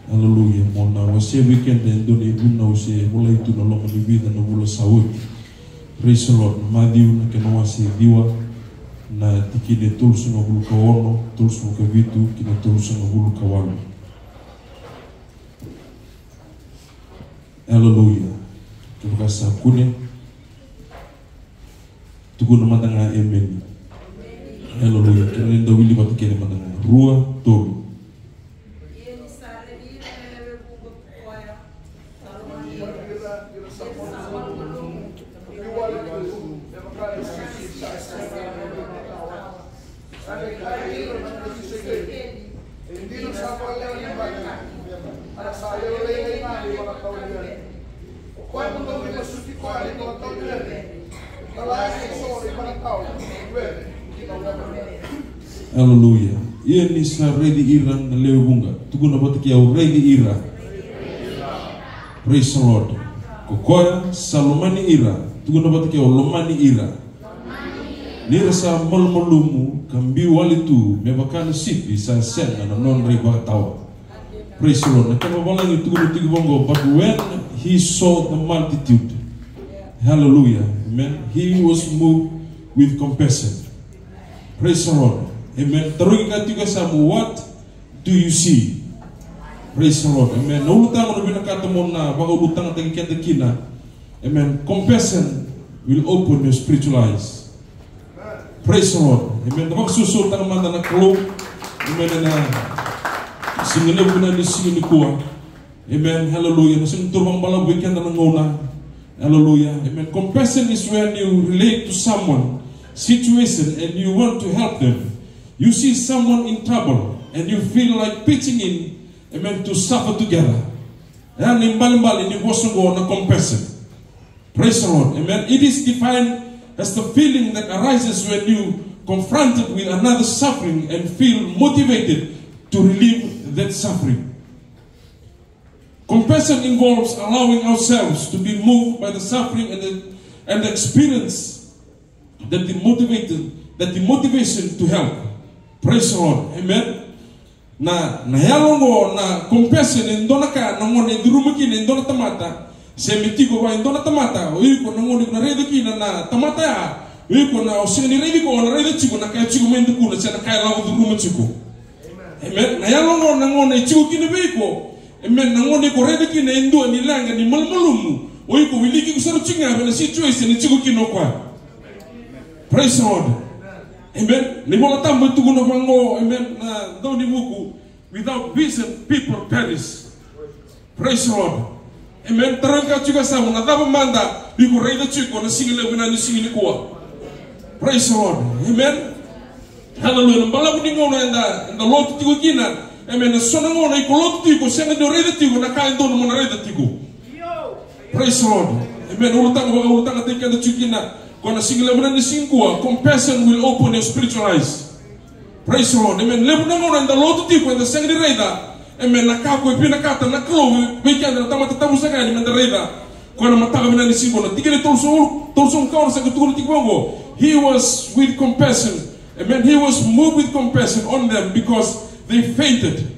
hallelujah, mo na wasea vei keda e dua na ivunau se volai tu na loma ni vica na vula sa oti. Praise the Lord. Maciu na kena wase e ciwa, na tikina e tolusagavulu ka ono, tolusagavulu ka vitu kei na tolusagavulu ka walu. Hallelujah. Kevaka sa kune, tukuna mada ga emeni. Hallelujah. Kena ni da wili vata kece mada ga. Rua, tolu. Hallelujah. Ia ni sa raici ira na lewe vuqa, tukuna vata kei au, raici ira. Praise the Lord. Ko koya sa lomani ira, tukuna vata kei au, lomani ira. Ni ra sa malumalumu ka biu wale tu me vaka na sipi sa sega na nodra ivakatawa. Praise the Lord. Na kena vavalagi tukuna tiko vaqo, but when he saw the multitude, hallelujah, amen, he was moved with compassion. Praise the Lord. Amen. Tarogi ka tiko e yasamu, what do you see? Praise the Lord. Amen. Na ulutaga au vinakata mo na vakaulutagataki keda kina. Amen. Compassion will open your spiritual eyes. Praise the Lord. Amen. Da vakasusuataka mada na Kalou. Amen. Ena siga levu vinaka ni siga nikua. Amen. Hallelujah. Na siga ni toro vakabalavu vei keda na gauna. Hallelujah. Amen. Compassion is when you relate to someone situation and you want to help them. You see someone in trouble and you feel like pitching in, amen, to suffer together. Ya na ibalebale ni vosa oqo na compassion. Praise the Lord. Amen. It is defined as the feeling that arises when you confronted with another suffering and feel motivated to relieve that suffering. Compassion involves allowing ourselves to be moved by the suffering and the, and the experience that the motivated, that the motivation to help. Praise the Lord. Amen. Na, na yalo oqo na compassion, e dua na ka na gauna e curuma kina e dua na tamata, se me tiko vua e dua na tamata, o iko na gauna iko na raica kina na tamata ya, o iko na, o sega ni raica iko, o na raica tiko na ka e tiko mai dakuna se na ka e lako curuma tiko. Amen. Na yalo oqo na gauna e tiko kina vei iko, amen, na gauna iko raica kina e dua ni leqa ni malumalumu, o iko wiliki iko sara tiko ga vei na situation e tiko kina o koya. Praise the Lord. Amen. Na iVola Tabu e tukuna vaqo, amen, na dau ni vuku, without vision people perish. Praise the Lord. Amen. Taroga tiko e yasamu, na cava mada iko raica tiko na siga levu vinaka ni siga nikua? Praise the Lord. Amen. Hallelujah. Na balavu ni gauna eda, eda lotu tiko kina. Amen. Na so na gauna iko lotu tiko, sega ni o raica tiko na ka e dodonu mo na raica tiko. Praise the Lord. Amen. Ulutaga, vakaulutaga tiko keda tiko kina. Ko na siga levu vinaka ni siga nikua, compassion will open your spiritual eyes. Praise the Lord. Amen. Levu na gauna eda lotu tiko, eda sega ni raica, amen, na ka ko e vinakata na Kalou vei keda na tamata tabu saka yani meda raica. Ko na mataka vinaka ni siga nikua, na tikina e tolusagavulu, tolusagavulu ka ono sa qai tukuna tiko vaqo. He was with compassion. Amen. He was moved with compassion on them because they fainted.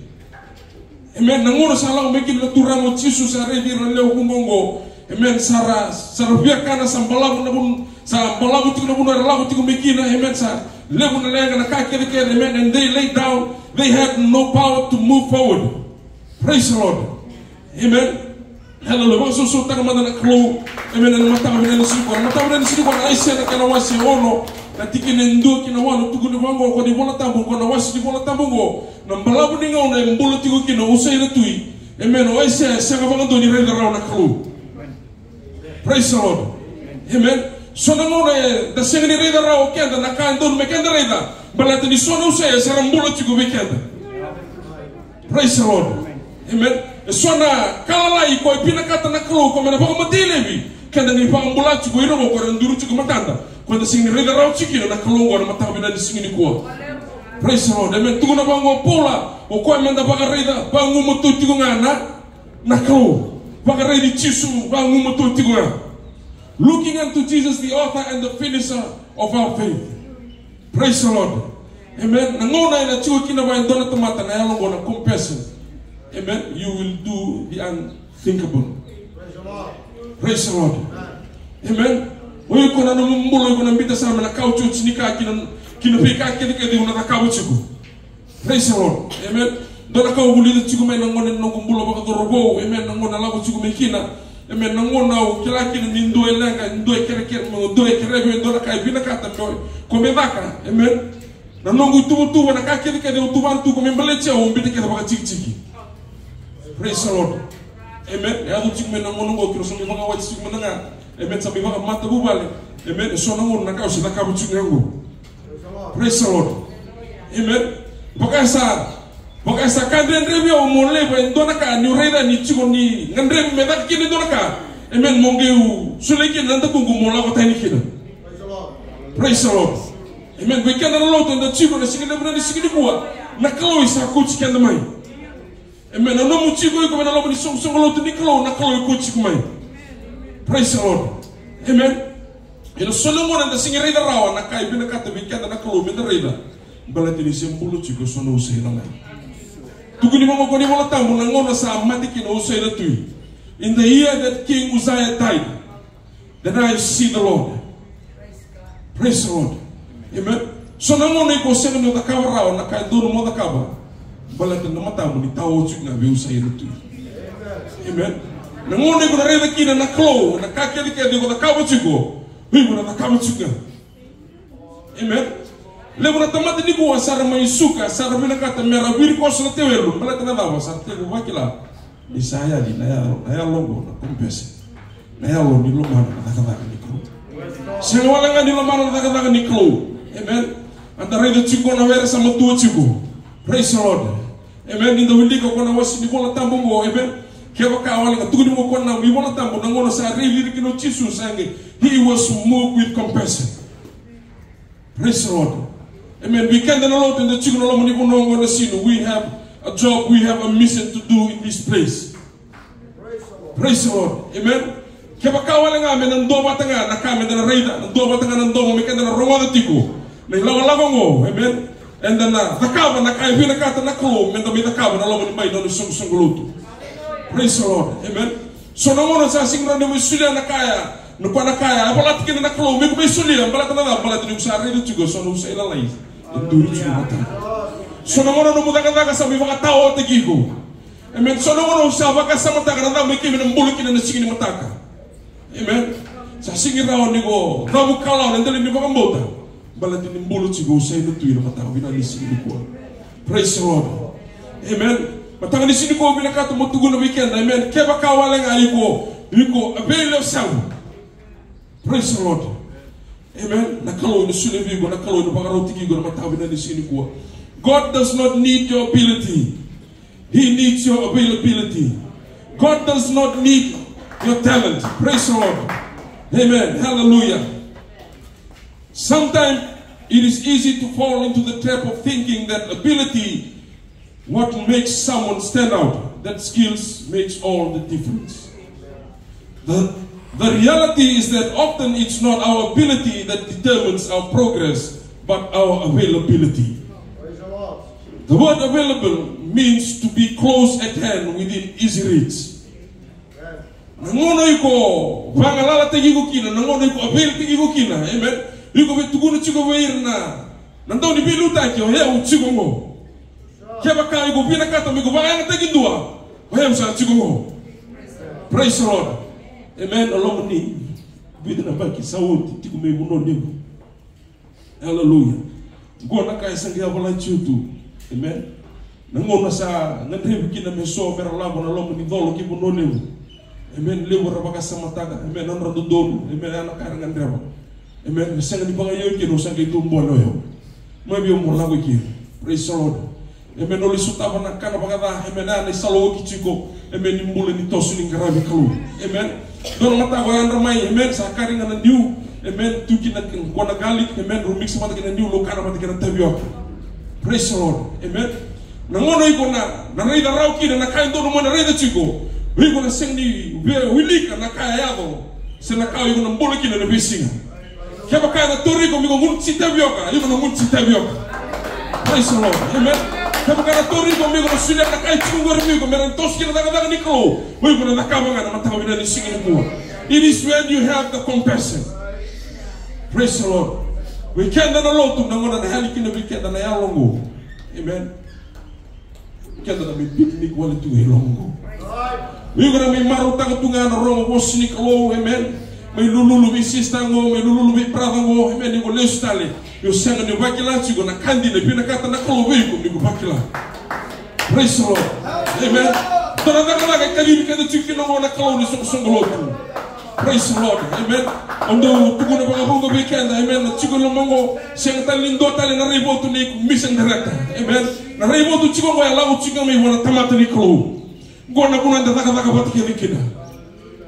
Amen. Na gauna sa lako mai kina na Turaga o Jisu, sa raici ira na lewe vuqa oqo. Amen. Sa ra, sa ra viakana, sa balavu na vun, sa balavu tiko na vanua era lako tiko mai kina. Amen. Sa levu na leqa, na ka kecekece. Amen. And they lay down. They had no power to move forward. Praise the Lord. Amen. Hallelujah. Vakasusuataka mada na Kalou. Amen. Ena mataka vinaka ni siga nikua. Na mataka vinaka ni siga nikua, na Aisea na kena wase ono, na tikina e dua ki na walu, tukuni vaqo, ko ni Vola Tabu, ko na wase ni Vola Tabu oqo. Na balavu ni gauna e bula tiko kina o Usaia na tui. Amen. O Aisea e sega vakadua ni raica rawa na Kalou. Praise the Lord. Amen. So na gauna eda sega ni raica rawa o keda na ka e dodonu me keda raica. Baleta ni so na Usaia sa ra bula tiko vei keda. Praise the Lord. Amen. E so na ka lalai ko e vinakata na Kalou ko me na vakamatei laivi. Keda ni vakabula tiko ira ko era duri tiko matada. Ko eda sega ni raica rawa tiko kina na Kalou oqo na mataka vinaka ni siga nikua. Praise the Lord. Amen. Tukuna vaqo o Paula, o koya meda vakaraica vagumatua tiko ga na, na Kalou. Vakaraici Jisu vagumatua tiko ga. Looking unto Jesus, the author and the finisher of our faith. Praise the Lord. Amen. Na gauna ena tiko kina vua e dua na tamata na yalo oqo na compassion. Amen. You will do the unthinkable. Praise the Lord. Amen. O iko na nomu bula, o iko na biuta sara mai na kaotioti ni ka ki na, ki na veika kecekece o na cakava tiko. Praise the Lord. Amen. Dua na ka au vulica tiko mai na gauna ni noqu bula vakacauravou. Amen. Na gauna lako tiko mai kina. Amen. Na gauna au kila kina ni dua e leqa, dua e kerekere, dua e kerea vei au e dua na ka e vinakata me, ko me caka. Amen. Na noqu ituvatuva, na ka kecekece au tuva tu ko me baleti au, au biuta kece vakatikitiki. Praise the Lord. Amen. E yaco tiko mai na gauna oqo, kina sa mai vakawati tiko mada ga. Amen. Sa mai vakamatavuvale. Amen. E so na gauna na ka au se cakava tiko ga oqo. Praise the Lord. Amen. Vaka sa, vaka sa ka dredre vei au mo laiva e dua na ka, niu raica ni tiko ni gadrevi me caka kina e dua na ka. Amen. Mo qai solia kina na dakuqu mo lako tani kina. Praise the Lord. Amen. Vei keda na lotu eda tiko na siga levu vinaka ni siga nikua, na Kalou e sa kauti keda mai. Amen. Na nomu tiko iko mai na loma ni soqosoqo lotu ni Kalou, na Kalou e kauti iko mai. Praise the Lord. Amen. Ena so na gauna eda sega ni raica rawa na ka e vinakata vei keda na Kalou meda raica. Baleta ni se bula tiko e so na Usaia na mai. Tukuni vaqo ko ni Vola Tabu, na gauna sa mate kina o Usaia na tui. In the year that King Uzziah died, then I see the Lord. Praise the Lord. Amen. So na gauna iko sega ni o cakava rawa na ka e dodonu mo cakava, baleta na matamu ni tawa tiko ga vei Usaia na tui. Amen. Na gauna iko na raica kina na Kalou, na ka kecekece iko cakava tiko, iko na cakava tiko ga. Amen. Levu na tamata nikua sa ra mai suka, sa ra vinakata me ra viri koso na tevelu. Baleta na cava? Sa ra tekivu vakila ni sa yali na yalo, na yalo oqo na compassion. Na yalo ni lomana na cakacaka ni Kalou. Sega wale ga ni lomana na cakacaka ni Kalou. Amen. Eda raica tiko na were sa matua tiko. Praise the Lord. Amen. Ni da wilika ko na wase ni Vola Tabu oqo. Amen. Kevaka wale ga tukuni mo ko na iVola Tabu, na gauna sa raici ira kina o Jisu sa qai, he was moved with compassion. Praise the Lord. Amen. Vei keda na lotu eda tiko na loma ni vanua oqo na Sinu, we have a job, we have a mission to do in this place. Praise the Lord. Amen. Kevaka wale ga me na dua vata ga na ka me da na raica, na dua vata ga na domo me keda na rogoca tiko na ilakolako oqo. Amen. Eda na cakava na ka e vinakata na Kalou me da mai cakava na loma ni mai nona isoqosoqo lotu. Praise the Lord. Amen. So na gauna sa sega ni rawa ni mai solia na ka ya, na ka na ka ya e volata kina na Kalou me ko mai solia, baleta na cava? Baleta ni ko sa raica tiko so na usa ilalai e duri tiko mataka. So na gauna nomu cakacaka sa mai vakataotaki iko. Amen. So na gauna au sa vakasamataka na cava mai keimami na bula kina na siga ni mataka. Amen. Sa sega ni rawa ni ko cavu kalawa na dela ni vakabauta. Baleta ni bula tiko au sa ina tu ina mataka vinaka ni siga nikua. Praise the Lord. Amen. Mataka ni siga nikua au vinakata mo tukuna vei keda. Amen. Kevaka wale ga iko, iko avail yourself. Praise the Lord. Amen. Na Kalou ena solia vei iko, na Kalou ena vakarautaki iko ena mataka vinaka ni siga nikua. God does not need your ability. He needs your availability. God does not need your talent. Praise the Lord. Amen. Hallelujah. Sometimes it is easy to fall into the trap of thinking that ability what makes someone stand out, that skills makes all the difference. The, the reality is that often it's not our ability that determines our progress, but our availability. Praise the Lord. The word available means to be close at hand, within easy reach. Na gauna iko vagalalataki iko kina, na gauna iko availtaki iko kina, amen. Iko via tukuna tiko vei ira na, na dau ni veiliutaki, o yau tiko qo. Kevaka iko vinakata me iko vakayagataki dua, o yau sa tiko qo. Praise the Lord. Amen. O loma ni vica na yabaki sa oti tiko mai Vanua Levu. Aleluya. Qo na ka e sa qai yavalati tu. Amen. Na gauna sa gadrevi kina me so me ra lako na loma ni colo ki Vanua Levu. Amen. Levu era vakasamataka. Amen. Nodra dodonu. Amen. Ya na ka era gadreva. Amen. Me sega ni vakaio kina, au sa qai tu bole o yau. Mai vei au mo lako i keri. Praise the Lord. Amen. O lai sotava na kana vakaca. Amen. A na isala oki tiko. Amen. Ni bula ni toso ni qaravi Kalou. Amen. Dua na mataka o yadra mai. Amen. Sa kari ga na niu. Amen. Tu kina ko na garlic. Amen. Rau mix vata kina niu, rau kana vata kina tavioka. Praise the Lord. Amen. Na gauna iko na, na raica rawa kina na ka e dodonu mo na raica tiko. Iko na sega ni via wilika na ka e yaco. Se na ka iko na bula kina na veisiga. Kevaka na tauri iko me iko gunu tsi tavioka, iko na gunu tsi tavioka. Praise the Lord. Amen. Kevaka na tauri iko me iko na solia na ka e tiko qori vei iko me ra toso kina na cakacaka ni Kalou, iko na cakava ga na mataka vinaka ni siga nikua. It is when you have the compassion. Praise the Lord. Vei keda na lotu, na gauna na yali kina vei keda na yalo oqo. Amen. Keda na mai picnic wale tu e loma qo. Iko na mai marautaka tu ga na rogo vosa ni Kalou, amen. Mai lululu vei sister qo, mai lululu vei brother qo, amen. Iko lesu tale. Io, sega ni vakila tiko na ka dina e vinakata na Kalou vei iko, ni ko vakila. Praise the Lord. Amen. Dua na cakacaka e kacivi keda tiko kina qo na Kalou ni soqosoqo lotu. Praise the Lord. Amen. Au dau tukuna vakavuqa vei keda. Amen. Na tiko e loma qo, sega tale ni dua tale na raivotu ni mission director. Amen. Na raivotu tiko qo e lako tiko mai vua na tamata ni Kalou. Qo na vuna eda cakacaka vata kece kina.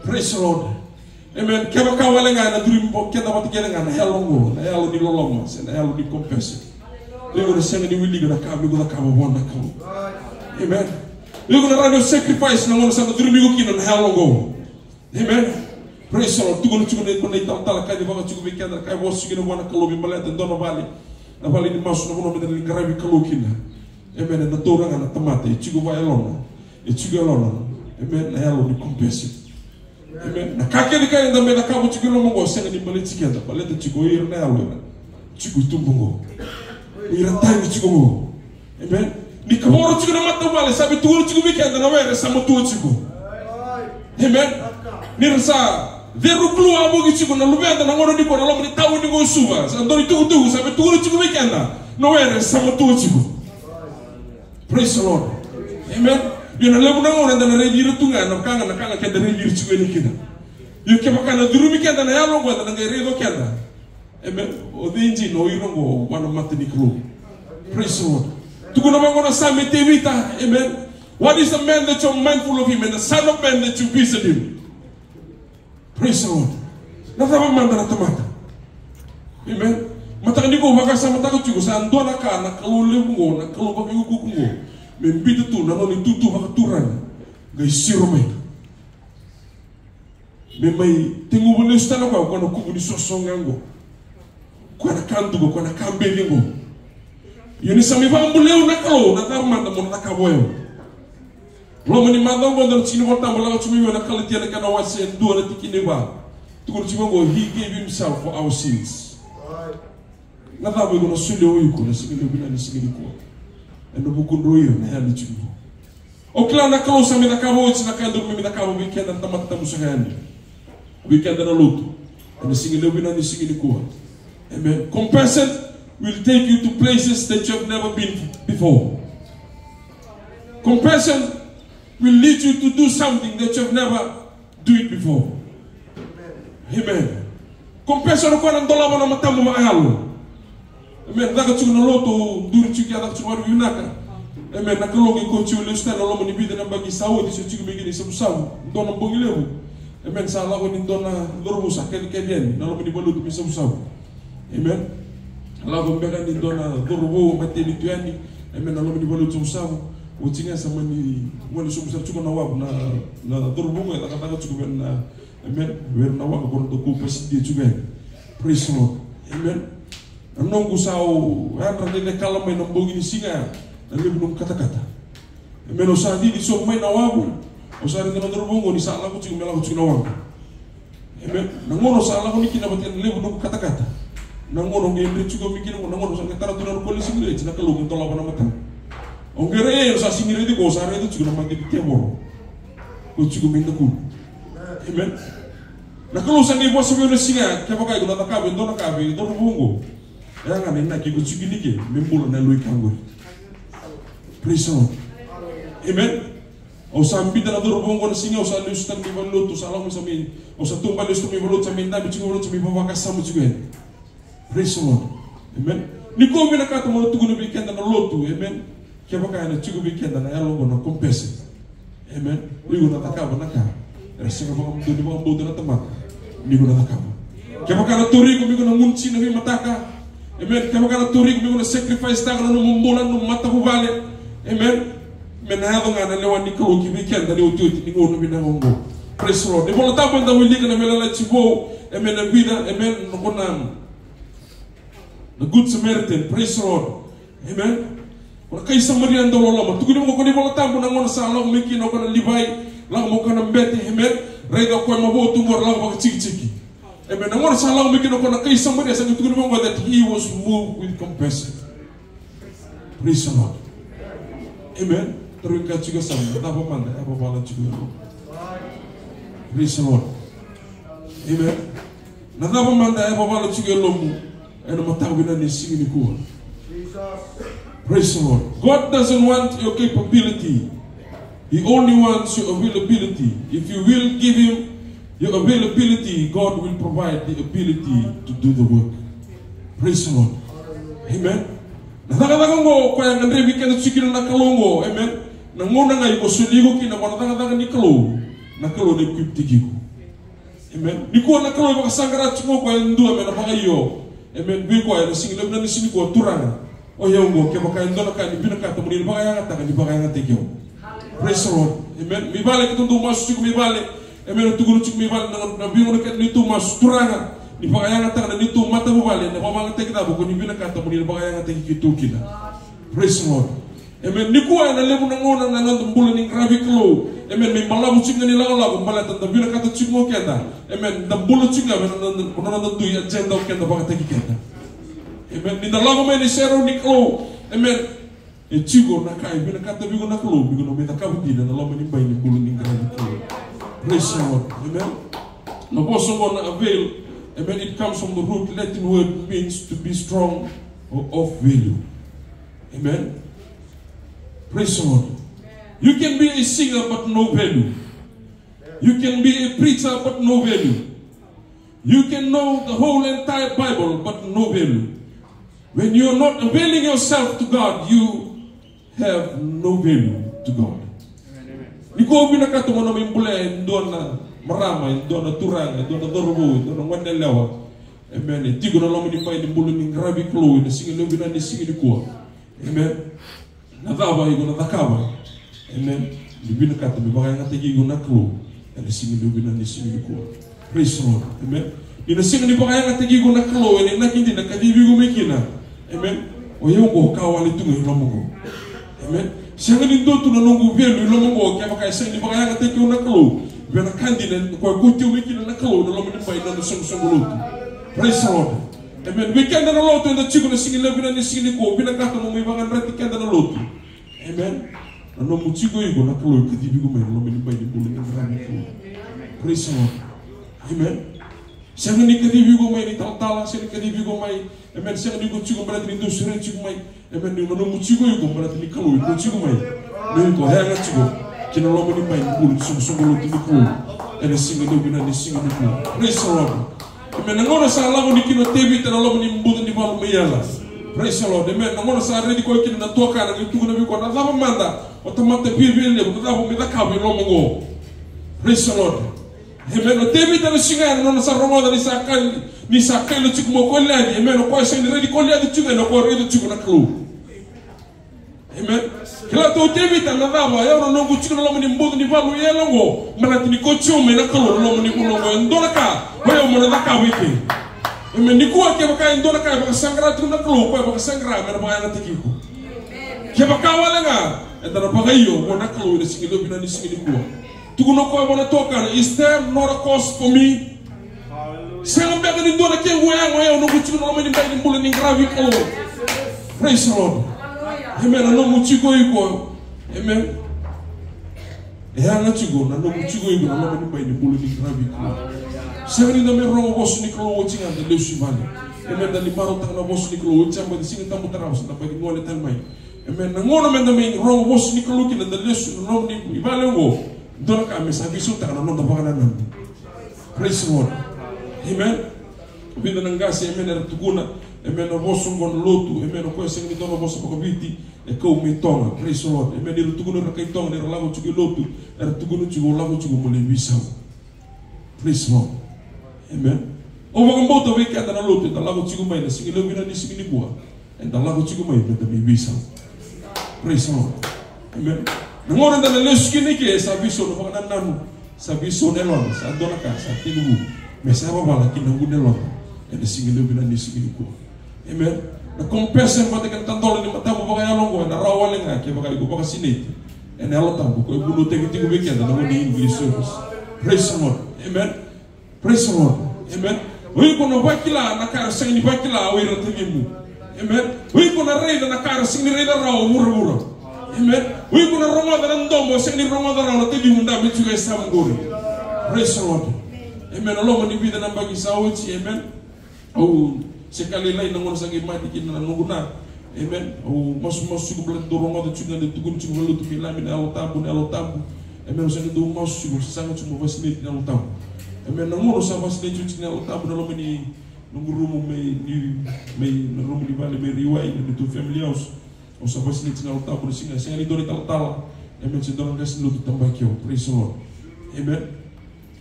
Praise the Lord. Amen. Kevaka wale ga ena curu vei keda vata kece ga na yalo qo, na yalo ni loloma, se na yalo ni compassion. Iko na sega ni wilika na ka me iko cakava vua na Kalou. Amen. Iko na rawa ni sacrifice na gauna sa na curu vei iko kina na yalo qo. Amen. Praise the Lord. Tukuna tiko na italatala ka ni vaka tiko vei keda, ka e vosa tiko kina vua na Kalou, vei baleta e dua na vale, na vale ni masu, na vanua me da lai qaravi Kalou kina. Amen. Eda taura ga na tamata e tiko vakayalona, e tiko yalona. Amen. Na yalo ni compassion. Amen. Na ka kece ka eda mai cakava tiko e loma qo, sega ni baleti keda, baleta tiko o ira na yalo era tiko i tuba qo. O ira tani tiko qo. Amen. Ni kavoro tiko na matavuvale, sa vei tukuna tiko vei keda na were sa matua tiko. Amen. Ni ra sa Ceru kulu a voki tiko na luveda na gauna nikua na loma ni tauni qo o Suva. Sa dua na itukutuku sa me tukuna tiko vei keda, na were sa matua tiko. Praise the Lord. Amen. Io, na levu na gauna eda na raici ira tu ga na ka ga, na ka ga keda raici ira tiko yani kina. Io, kevaka na curumi keda na yalo qo, eda na qai raica o keda. Amen. O cei dina o ira qo vua na mata ni Kalou? Praise the Lord. Tukuna vaqo na Same i Tevita. Amen. What is a man that you're mindful of him, and the son of man that you visit him? Praise the Lord. Na cava mada na tamata? Amen. Mataka nikua au vakasamataka tiko, sa dua na ka na Kalou levu qo, na Kalou vakaikuku qo, me biuta tu na nona itutu vakaturaga, qai siro mai. Me mai teguva lesu tale o koya, o koya na kuvu ni soso ga qo. Koya na ka duka, koya na ka beci qo. Io, ni sa mai vakabulai au na Kalou, na cava mada mo na cakava o yau? Loma ni macawa qo, dua na tikina ni Vola Tabu lako tiko mai vei au na Kalatia na kena wase e dua na tikina e va. Tukuna tiko qo, he gave himself for our sins. Na cava iko na solia o iko na siga levu vinaka ni siga nikua? Ena vukudra o ira na yali tiko. Au kila na Kalou sa mai cakava oti na ka e dodonu me mai cakava vei keda na tamata tabu saka yani, vei keda na lotu, ena siga levu vinaka ni siga nikua. Amen. Compassion will take you to places that you have never been before. Compassion will lead you to do something that you have never do it before. Amen. Compassion o koya na dolava na matamu vakayalo. Amen. Caka tiko na lotu, duri tiko, a caka tiko vakavinaka. Amen. Na Kalou qai kauti au lesu tale na loma ni vica na yabaki sa oti, se tiko mai kina i Savusavu, dua na bogi levu. Amen. Sa lako ni dua na cauravou sa kacikaci yani na loma ni valenilotu mai Savusavu. Amen. Lako beka ni dua na cauravou mateni tu yani. Amen. Na loma ni valenilotu Savusavu. Oti ga sa mani gone sobu sara tiko na wavu na, na cauravou qo e cakacaka tiko vei na, amen, vei na waqa qo na dau kau pasidia tiko yani. Praise the Lord. Amen. Na noqu sa au yadra cecekala mai na bogi ni siga ya, na levu noqu katakata. Amen. Au sa cici sobu mai na wavu, au sa raica na cauravou qo ni sa lako tiko me lako tiko na waqa. Amen. Na gauna au sa lako mai kina vata kei na levu noqu katakata, na gauna au qai dre tiko mai kina, na gauna au sa qai tara tu na noqu koli sigareti, na Kalou qai dolava na mataqu. Au qai raica, au sa sega ni raica koya, au sa raica tiko na mate ni tevoro. Ko tiko mai dakulu. Amen. Na Kalou sa qai vosa vei au na siga ya, kevaka iko na cakava e dua na ka vei cauravou qo, ya ga na inaki iko tiko kina i ke me bula na yalo i ka qori. Praise the Lord. Amen. Au sa biuta na cauravou qo na siga, au sa lesu tale mai valenilotu, au sa lako mai, sa mai, au sa taubale lesu tale mai valenilotu, sa mai dabe tiko mai valenilotu, sa mai vakasama tiko yani. Praise the Lord. Amen. Nikua au vinakata meu na tukuna vei keda na lotu. Amen. Kevaka ena tiko vei keda na yalo qo na compassion. Amen. Ni ko na cakava na ka era sega vakadua ni vakabauta na tamata, ni ko na cakava. Kevaka na tauri iko me ko na gunu tiko na veimataka. Amen. Kevaka na tauri iko me ko na sacrifice taka na nomu bula, na nomu matavuvale. Amen. Me na yaco ga na lewa ni Kalou ki vei keda ni otioti ni gauna vinaka oqo. Praise the Lord. Ni Vola Tabu eda wilika na Veiyalayalati Vou. Amen. Na vica. Amen. Na ko na, na Good Samaritan. Praise the Lord. Amen. Ko na kai Samaria dau loloma. Tukuni mo ko ni Vola Tabu na gauna sa lako mai kina o koya na Livai, lako mo koya na bete, amen. Raica o koya mavoa tu qo, lako vakacikiciki. Amen. Na gauna sa lako mai kina o koya na kai Samaria, sa qai tukuni mo qo that he was moved with compassion. Praise the Lord. Amen. Tarogi koya tiko sa, na cava mada e vavala tiko e lomamu? Praise the Lord. Amen. Na cava mada e vavala tiko e lomamu ena mataka vinaka ni siga nikua? Praise the Lord. God doesn't want your capability. He only wants your availability. If you will give him your availability, God will provide the ability to do the work. Praise the Lord. Amen. Na cakacaka oqo koya e gadrevi keda tiko kina na Kalou oqo. Amen. Na gauna ga iko soli iko kina vua na cakacaka ni Kalou, na Kalou na equip-taki iko. Amen. Nikua na Kalou e vakasaqara tiko o koya e dua me na vakaio. Amen. Vei koya ena siga levu vinaka ni siga nikua, Turaga, o yau oqo, kevaka e dua na ka ni vinakata mo ni vakayagataka, ni vakayagataki au. Praise the Lord. Amen. Mai vale keitou dau masu tiko mai vale. Amen. Tukuna tiko mai vale na, na veigauna kece neitou masu, Turaga, ni vakayagataka na neitou matavuvale, na vakavakayagataki cava ko ni vinakata mo ni vakayagataki keitou kina. Praise the Lord. Amen. Nikua ena levu na gauna na noda bula ni qaravi Kalou. Amen. Me balavu tiko na ilakolako baleta da vinakata tiko ga o keda. Amen. Da bula tiko ga me na, na, na noda dui agenda o keda vakataki keda. Amen. Ni da lako mai ena iserau ni Kalou. Amen. E tiko na ka e vinakata vei iko na Kalou, vei iko na mai cakava dina ena loma ni bai ni bula ni qaravi Kalou. Praise the Lord. Amen. Na vosa qo na avail, amen, it comes from the root Latin word means to be strong or of value. Amen. Praise the Lord. You can be a singer but no value. You can be a preacher but no value. You can know the whole entire Bible but no value. When you are not availing yourself to God, you have no value to God. Ni ko vinakata mo na mai bulea e dua na marama, e dua na turaga, e dua na cauravou, e dua na goneyalewa. Amen. E tiko na loma ni bai ni bula ni qaravi Kalou ena siga levu vinaka ni siga nikua. Amen. Na cava iko na cakava? Amen. Ni vinakata me vakayagataki iko na Kalou ena siga levu vinaka ni siga nikua. Praise the Lord. Amen. Ni na sega ni vakayagataki iko na Kalou ena inaki dina ka kacivi iko mai kina. Amen. O yau qo ka wale tu ga i loma qo. Amen. Sega ni dua tu na noqu value i loma qo kevaka e sega ni vakayagataki au na Kalou. Vei na ka dina ko e kauti au mai kina na Kalou ena loma ni bai ni nona soqosoqo lotu. Praise the Lord. Amen. Vei keda na lotu eda tiko na siga levu vinaka ni siga nikua, vinakata mo mai vakayadrati keda na lotu. Amen. Na nomu tiko iko na Kalou e kacivi iko mai na loma ni bai ni bula ni qaravi Kalou. Praise the Lord. Amen. Sega ni kacivi iko mai na italatala, sega ni kacivi iko mai. Amen. Sega ni ko tiko baleta ni dou sureti iko mai. Amen. Ni na nomu tiko iko baleta ni Kalou iko tiko mai. Ni ko yaga tiko ki na loma ni bai ni bula ni soqosoqo lotu ni Kalou. Ena siga levu vinaka ni siga nikua. Praise the Lord. Amen. Na gauna sa lako ni kina o Tevita na loma ni buca ni valu mai Ela. Praise the Lord. Amen. Na gauna sa raici koya kina na tuakana, qai tukuna vei koya, na cava mada o tamata viavialevu, na cava me cakava i loma qo? Praise the Lord. Amen. O Tevita na siga ya na nona sa rogoca ni sa kai, ni sa kaila tiko mai o Koliaci. Amen. O koya sega ni raici Koliaci tiko, o koya raica tiko na Kalou. Amen. Kila tu o Tevita, na cava, o yau na noqu tiko na loma ni buca ni valu i Ela qo, baleta ni kauti au mai na Kalou na loma ni vanua qo, e dua na ka o yau mo na cakava i ke. Amen. Nikua kevaka e dua na ka e vakasaqara tiko na Kalou, o koya e vakasaqara me na vakayagataki iko. Kevaka wale ga eda na vakaio vua na Kalou ena siga levu vinaka ni siga nikua. Tukuna o koya vua na tuakana, is there not a cause for me? Sega beka ni dua na kequ yago, o yau noqu tiko na loma ni bai ni bula ni qaravi Kalou. Praise the Lord. Amen. Na nomu tiko iko. Amen. E yaga tiko na nomu tiko iko na loma ni bai ni bula ni qaravi Kalou. Sega ni da mai rogo vosa ni Kalou oti ga da lesu i vale. Amen. Da ni marautaka na vosa ni Kalou oti, sa baci Siga Tabu tarava, sa da baci gole tale mai. Amen. Na gauna meda mai rogo vosa ni Kalou kina da lesu na loma ni vale oqo, dua na ka me sa veisautaka na noda vakanananu. Praise the Lord. Amen. Vica na qase, amen, era tukuna, amen, na vosa oqo na lotu, amen, o koya sega ni dua na vosa vakaviti, e kau mai Toga. Praise the Lord. Amen. Era tukuna ira kai Toga ni ra lako tiko i lotu, era tukuna tiko, lako tiko mo lai veisau. Praise the Lord. Amen. Au vakabauta vei keda na lotu eda lako tiko mai na siga levu vinaka ni siga nikua, eda lako tiko mai meda mai veisau. Praise the Lord. Amen. Na gauna eda na lesu kina i ke, sa veisau na vakanananu, sa veisau na yalona, sa dua na ka sa tekivu me sa vavala ki na vu ni yalona ena siga levu vinaka ni siga nikua. Amen. Na compassion vata kei na tadola ni matamu vakayalo oqo ena rawa wale ga kevaka iko vakasinaiti ena Yalo Tabu, ko e vunautaki tiko vei keda na gone ni English service. Praise the Lord. Amen. Praise the Lord. Amen. O iko na vakila na ka era sega ni vakila o ira na tacimu. Amen. O iko na raica na ka era sega ni raica rawa o vuravura. Amen. O iko na rogoca na domo e sega ni rogoca rawa na tacimu dabe tiko e yasamu qori. Praise the Lord. Amen. Na loma ni vica na yabaki sa oti. Amen. Au se ka lailai na gauna sa qai mate kina na noqu na. Amen. Au masumasu tiko baleta dau rogoca tiko ga na tukuni tiko vakalotu mai Lami na Yalo Tabu, na Yalo Tabu. Amen. Au sa qai dau masu tiko, sasaga tiko mo vakasinaiti na Yalo Tabu. Amen. Na gauna au sa vakasinaiti tiko na Yalo Tabu na loma ni noqu rumu mai, ni, mai na rumu ni vale mai Riwai, na neitou family house. Au sa vakasinaiti na Yalo Tabu na siga, sega ni dua na italatala. Amen. Se dua na qase ni lotu tabaki au. Praise the Lord. Amen.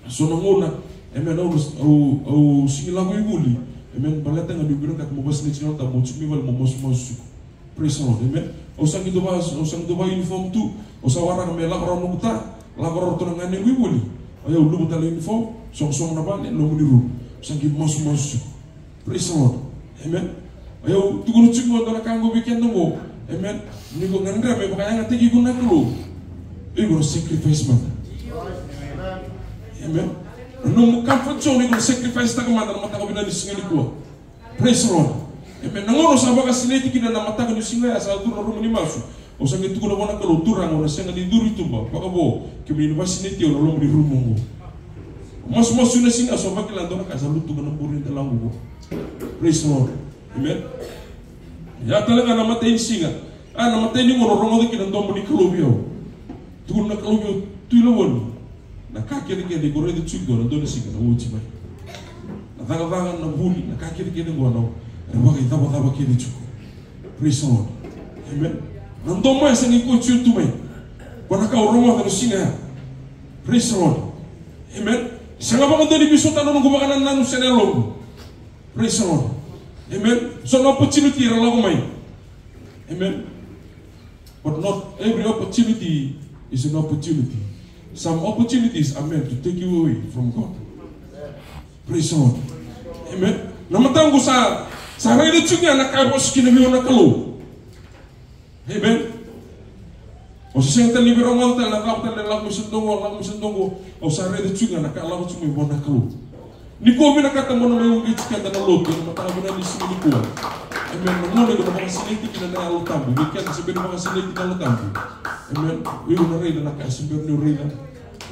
So na gauna, amen, au, au, au sega ni lako i vuli. Amen. Baleta ga niu vinakata mo vakasinaiti na Yalo Tabu, au tiko mai vale mo masumasu tiko. Praise the Lord. Amen. Au sa qai dau va, au sa qai dau va uniform tu. Au sa waraka me lako rawa noqu ta, lako rawa ratou na ganequ i vuli. O yau luva tale uniform, sogosogo na vale, loma ni rumu. Au sa qai masumasu tiko. Praise the Lord. Amen. O yau tukuna tiko e dua na ka qo vei keda qo. Amen. Ni ko gadreva me vakayagataki iko na Kalou, iko na sacrifice mada. Amen. Na nomu comfort zone iko na sacrifice taka mada na mataka vinaka ni siga nikua. Praise the Lord. Amen. Na gauna au sa vakasinaiti kina na mataka ni siga ya, sa curu na rumu ni masu. Au sa qai tukuna vua na Kalou, Turaga, au na sega ni curu i tuba vakavo kemuni na vakasinaiti au na loma ni rumu oqo. Masumasu na siga, sa vakila e dua na ka sa lutuka na bure ni dela oqo. Praise the Lord. Amen. Ia tale ga na imatai ni siga. A, na imatai ni gauna rogoca kina na domo ni Kalou vei au. Tukuna na Kalou vei au, Tui Lawani, na ka kecekece iko raica tiko qo, na dua na siga na oti mai. Na cakacaka, na vuli, na ka kecekece qo na, era vakaicavacava kece tiko. Praise the Lord. Amen. Na domo ya sa qai koya tiko tu mai. Ko na ka au rogoca na siga ya. Praise the Lord. Amen. Sega vakadua ni veisautaka na noqu vakanananu se na yaloqu. Praise the Lord. Amen. So na opportunity era lako mai. Amen. But not every opportunity is an opportunity. Some opportunities are meant to take you away from God. Praise the Lord. Amen. Na mataqu sa, sa raica tiko ga na ka e vosa kina vei au na Kalou. Amen. Au se sega tale ni via rogoca tale na cava tale na lako mai sa dua qo, lako mai sa dua qo. Au sa raica tiko ga na ka lako tiko mai vua na Kalou. Nikua au vinakata mo na mai uqeti keda na lotu ena mataka vinaka ni siga nikua. Amen. Na gauna iko na vakasinaiti kina na Yalo Tabu, vei keda se bera ni vakasinaiti na Yalo Tabu. Amen. Iko na raica na ka se bera ni raica.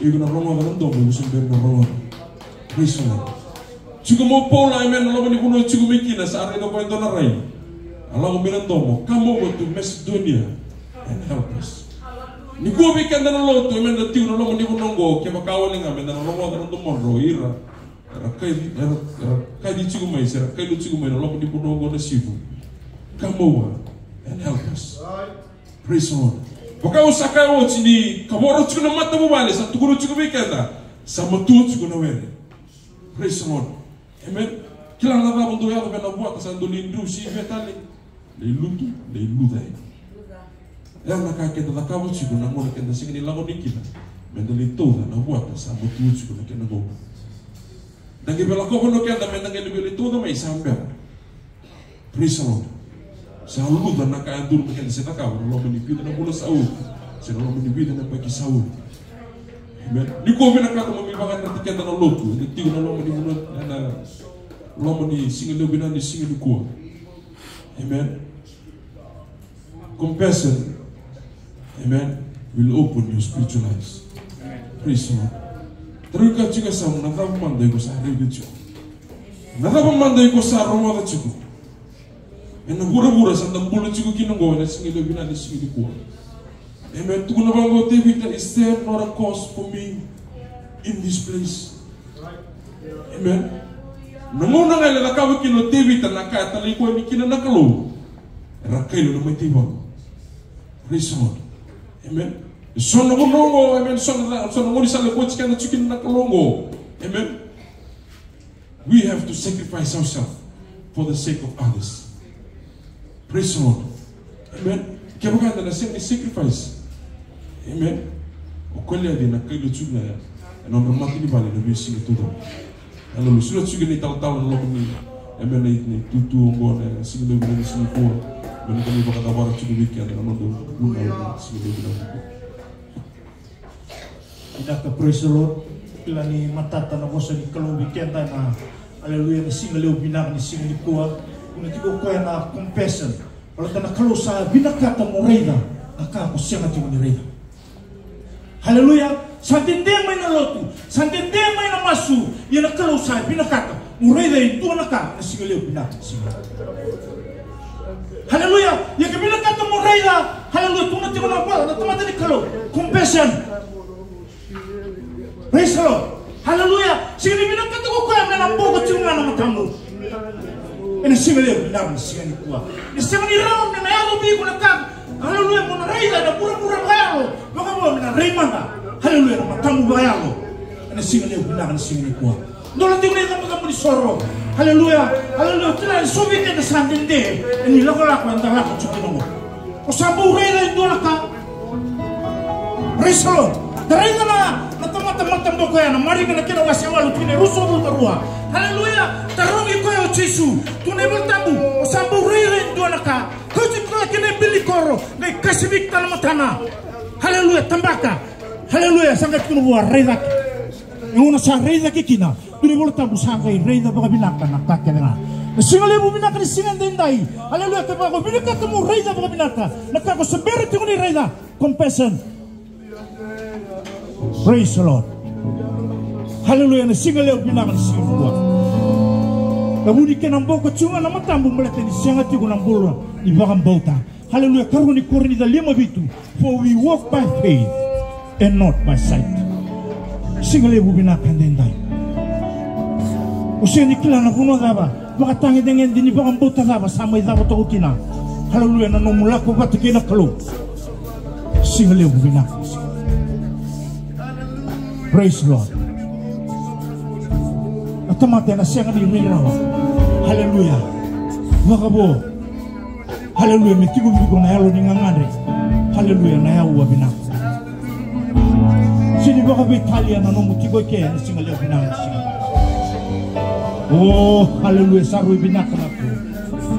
Iko na rogoca na domo, iko se bera ni rogoca. Praise the Lord. Tiko mai o Paula, amen, na loma ni vanua e tiko mai kina, sa raica o koya e dua na rai. A lako mai na domo, come over to Macedonia and help us. Nikua vei keda na lotu, amen, da tiko na loma ni vanua oqo, kevaka o ni ga, amen, da na rogoca na domodrau, ira era kaci, era, era kaci tiko mai, se ra kaila tiko mai na loma ni vanua oqo na sivu. Come over and help us. Praise the Lord. Vaka au sa kaya oti ni kavoro tiko na matavuvale, sa tukuna tiko vei keda, sa matua tiko na were. Praise the Lord. Amen. Kila na cava dou yaco vei na vuata, sa dou lai driu sivia tale. Lai lutu, lai luca yani. Ya na ka keda cakava tiko na gauna keda sega ni lagona kina. Meda lai tauca na vuata sa matua tiko na kena gauna. Da qai via lakova na keda, meda qai lai tauca mai sa bera. Praise the Lord. Sa luca na ka e duru me keda se cakava na loma ni vica na vula sa oti, se na loma ni vica na yabaki sa oti. Amen. Nikua au vinakata mo mai vakadreti keda na lotu, eda tiko na loma ni vanua, ena loma ni siga levu vinaka ni siga nikua. Amen. Compassion, amen, will open your spiritual eyes. Praise the Lord. Tarogi koya tiko e yasamu, na cava mada iko sa raica tiko? Na cava mada iko sa rogoca tiko? Ena vuravura sa da bula tiko kina oqo, ena siga levu vinaka ni siga nikua. Amen. Tukuna vaqo o Tevita, "Is there not a cause for me in this place?" Amen. Na gauna ga e lai cakava kina o Tevita na ka e talai koya yani kina na Kalou, era kaila na mataivalu. Praise the Lord. Amen. So na gauna oqo, amen, so na, so na gauna sa lai kauti keda tiko kina na Kalou oqo. Amen. We have to sacrifice ourselves for the sake of others. Praise the Lord. Amen. Kevaka eda na sega ni sacrifice, amen, o Koliaci ena kaila tiko ga ena nodra mata ni vale ena veisiga taucoko. Hallelujah. Sureta tiko na italatala ena loma ni, amen, na itutu oqo ena siga levu vinaka ni siga nikua. Amen. Ka ni vakacavara tiko vei keda na noda vunau ena siga levu vinaka nikua. Vinaka, praise the Lord. Kila ni matata na vosa ni Kalou vei keda na, hallelujah, na siga levu vinaka ni siga nikua. Tukuna tiko o koya na compassion. Baleta na Kalou sa vinakata mo raica na ka ko sega tiko ni raica. Hallelujah. Sa dede mai na lotu, sa dede mai na masu, ia na Kalou sa vinakata mo raica e dua na ka na siga levu vinaka ni siga. Hallelujah. Ia ke vinakata mo raica, hallelujah, tukuna tiko na vola na tamata ni Kalou, compassion. Praise the Lord. Hallelujah. Sega ni vinakata ko koya me na boko tiko ga na matamu ena siga levu vinaka ni siga nikua. Ni sega ni rawa me na yaco vei iko na ka, hallelujah, mo na raica ena vuravura vakayalo. Vakavo me na rai mada. Hallelujah, na matamu vakayalo ena siga levu vinaka ni siga nikua. Dola tiko na icabocabo ni soro. Hallelujah. Hallelujah. Kila ni so vei keda sa dede ena ilakolako eda lako tiko kina oqo. O sa bau raica e dua na ka. Praise the Lord. Da raica na, na tamata mataboko ya, na Marika na kena wase walu, tikina e ruasagavulu ka rua. Hallelujah. Tarogi koya o Jisu. Tukuna na iVolatabu, o sa bau raica e dua na ka. Kauti koya ki na ibili ni koro, qai kasivita na matana. Haleluya, tabaka. Haleluya, sa qai tukuna vua, rai cake. E gauna sa rai cake kina, tukuna na iVolatabu sa qai raica vakavinaka na ka kece ga. Na siga levu vinaka ni siga edaidai. Haleluya, kevaka o vinakata mo raica vakavinaka na ka ko se bera tiko ni raica. Compassion. Praise the Lord. Haleluya, na siga levu vinaka ni siga nikua. Na vu ni kena boko tiko ga na matamu baleta ni sega tiko na bula ni vakabauta. Haleluya, karua ni Korinica lima vitu. For we walk by faith and not by sight. Siga levu vinaka edaidai. O sega ni kila na vanua cava, vakatagedegede ni vakabauta cava sa mai cava toka kina. Haleluya, na nomu lako vata kei na Kalou. Siga levu vinaka. Praise Lord. Na tamata ena sega ni rai rawa. Haleluya. Vakavo. Haleluya, me tiko vei iko na yalo ni gagadre. Haleluya, na yaua vinaka. Sega ni vakaveitalia na nomu tiko eke ena siga levu vinaka na siga. O, haleluya, sa rui vinaka na Kalou.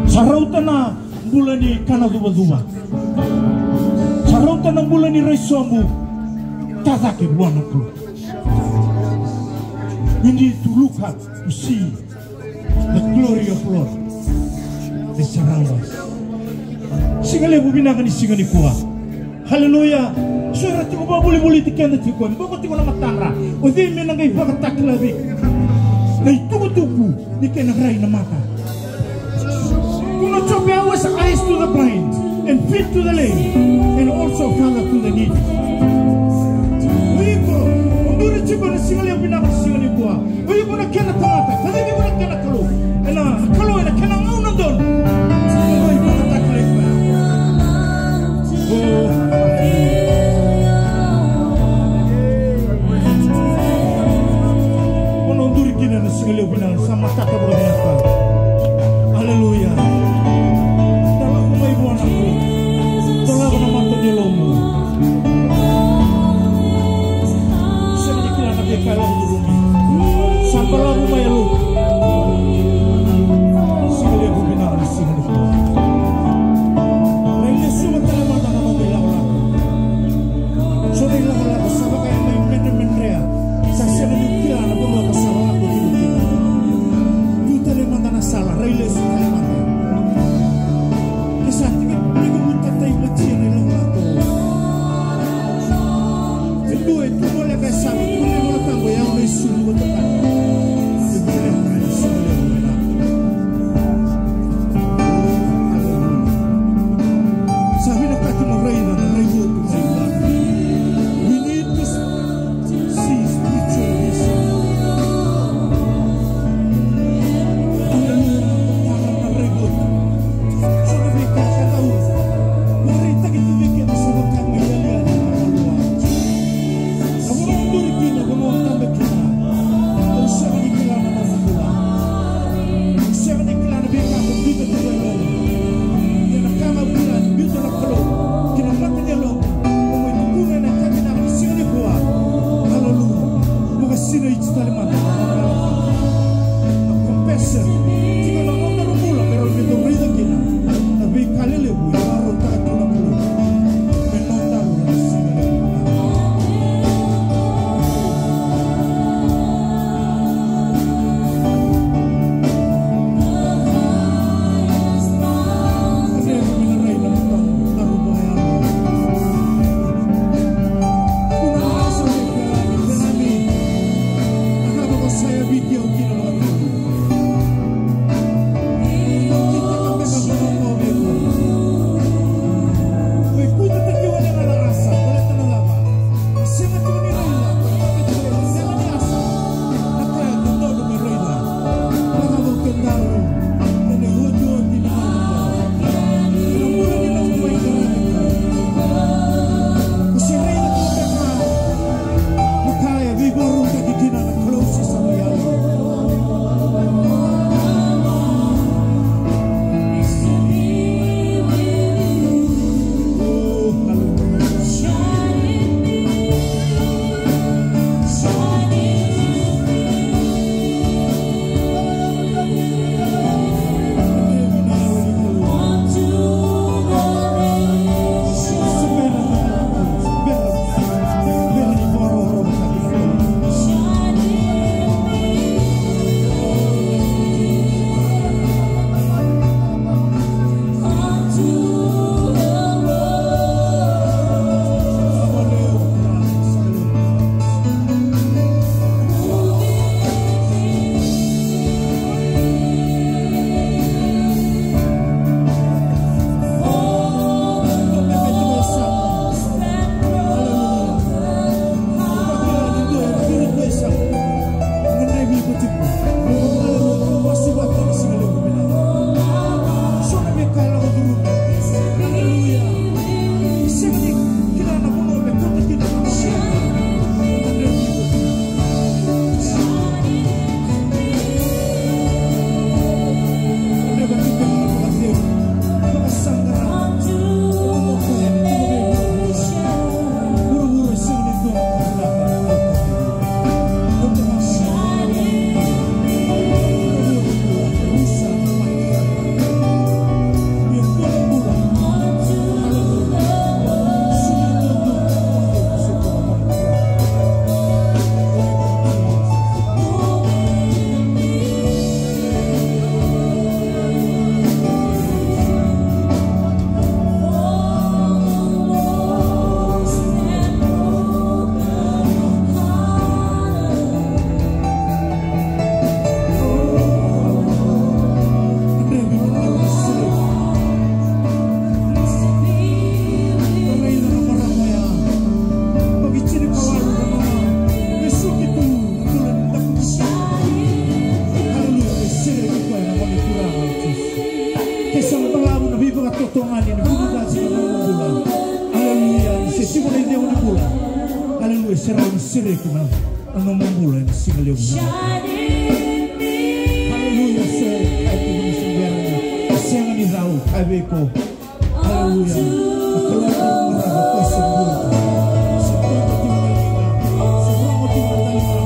Sa rauta na bula ni kana cuvacuva. Sa rauta na bula ni rai sobu. Ta cake vua na Kalou. We need to look up to see the glory of Lord. The surround us. Siga levu vinaka ni siga nikua. Haleluya. So era tiko vakavolivoliti keda tiko, e boko tiko na matadra. O cei me na qai vakatakila vei na itukutuku ni kena rai na mata? Kuna Jope, I was eyes to the blind and feet to the lame and also father to the needy. O iko, o duri tiko na siga levu vinaka na siga nikua. O iko na kena tamata, ka cake iko na kena Kalou. Ena Kalou ena kena gauna donu. Oi, vakatakilai koya. O, haleluya. Ko na duri kina na siga levu vinaka, sa matata vakavinaka. Haleluya. Da lako mai vua na Kalou. Dolava na mata ni yalomu. Sega ni kila na veika e lako curumi. Sa balavu mai e lotu. Siga levu vinaka na siga nikua. Rai lesuva tale mada na nomu ilakolako. So na ilakolako sa vaka e mai medremedrea. Sa sega ni kila na vanua ka sa lako tiko kina. Tu tale mada na sala, rai lesu tale mada. Ke sa tiko, tiko mutatai matia na ilakolako. E dua e tu voleka e sala, tu na iVolatabu, e yaco na isulu vata kaya. E voleka e sala e voleka. Sa vinakati mo raica na raivotu mai vua. We need to see spiritual vision. Hallelujah. Tara na raivotu. So na veika ka dau vakaraitaki tu vei keda sa vaka mai yali yani na vanua. Na vanua o duri kina, na vanua o dabe kina. Au sega ni kila na nomu bula. Au sega ni kila na veika ko biuta tu e lomamu. Ia na ka ga au kila ni biuta na Kalou ki na mata ni yalomu. Mo mai tukuna ena yakavi vinaka ni siga nikua. Hallelujah. Vakasinaiti tale mada. Na compassion. Tiko na nodaru bula me rawa ni daru raica kina na veika lelevu e vakarautaka tu na Kalou me nodaru ena siga levu vinaka. Togani ni bula, tasi na nomu bula. Aleluya, ni se tiko na icegu ni bula. Aleluya, se rawa ni sereki na, na nomu bula ena siga levu vinaka. Aleluya, so e kaya tiko ni se bera ni sega ni cau, kaya vei iko. Aleluya. Na Kalou e marau, ko se bula. Se bula tiko na liga. Se bula tiko na liga.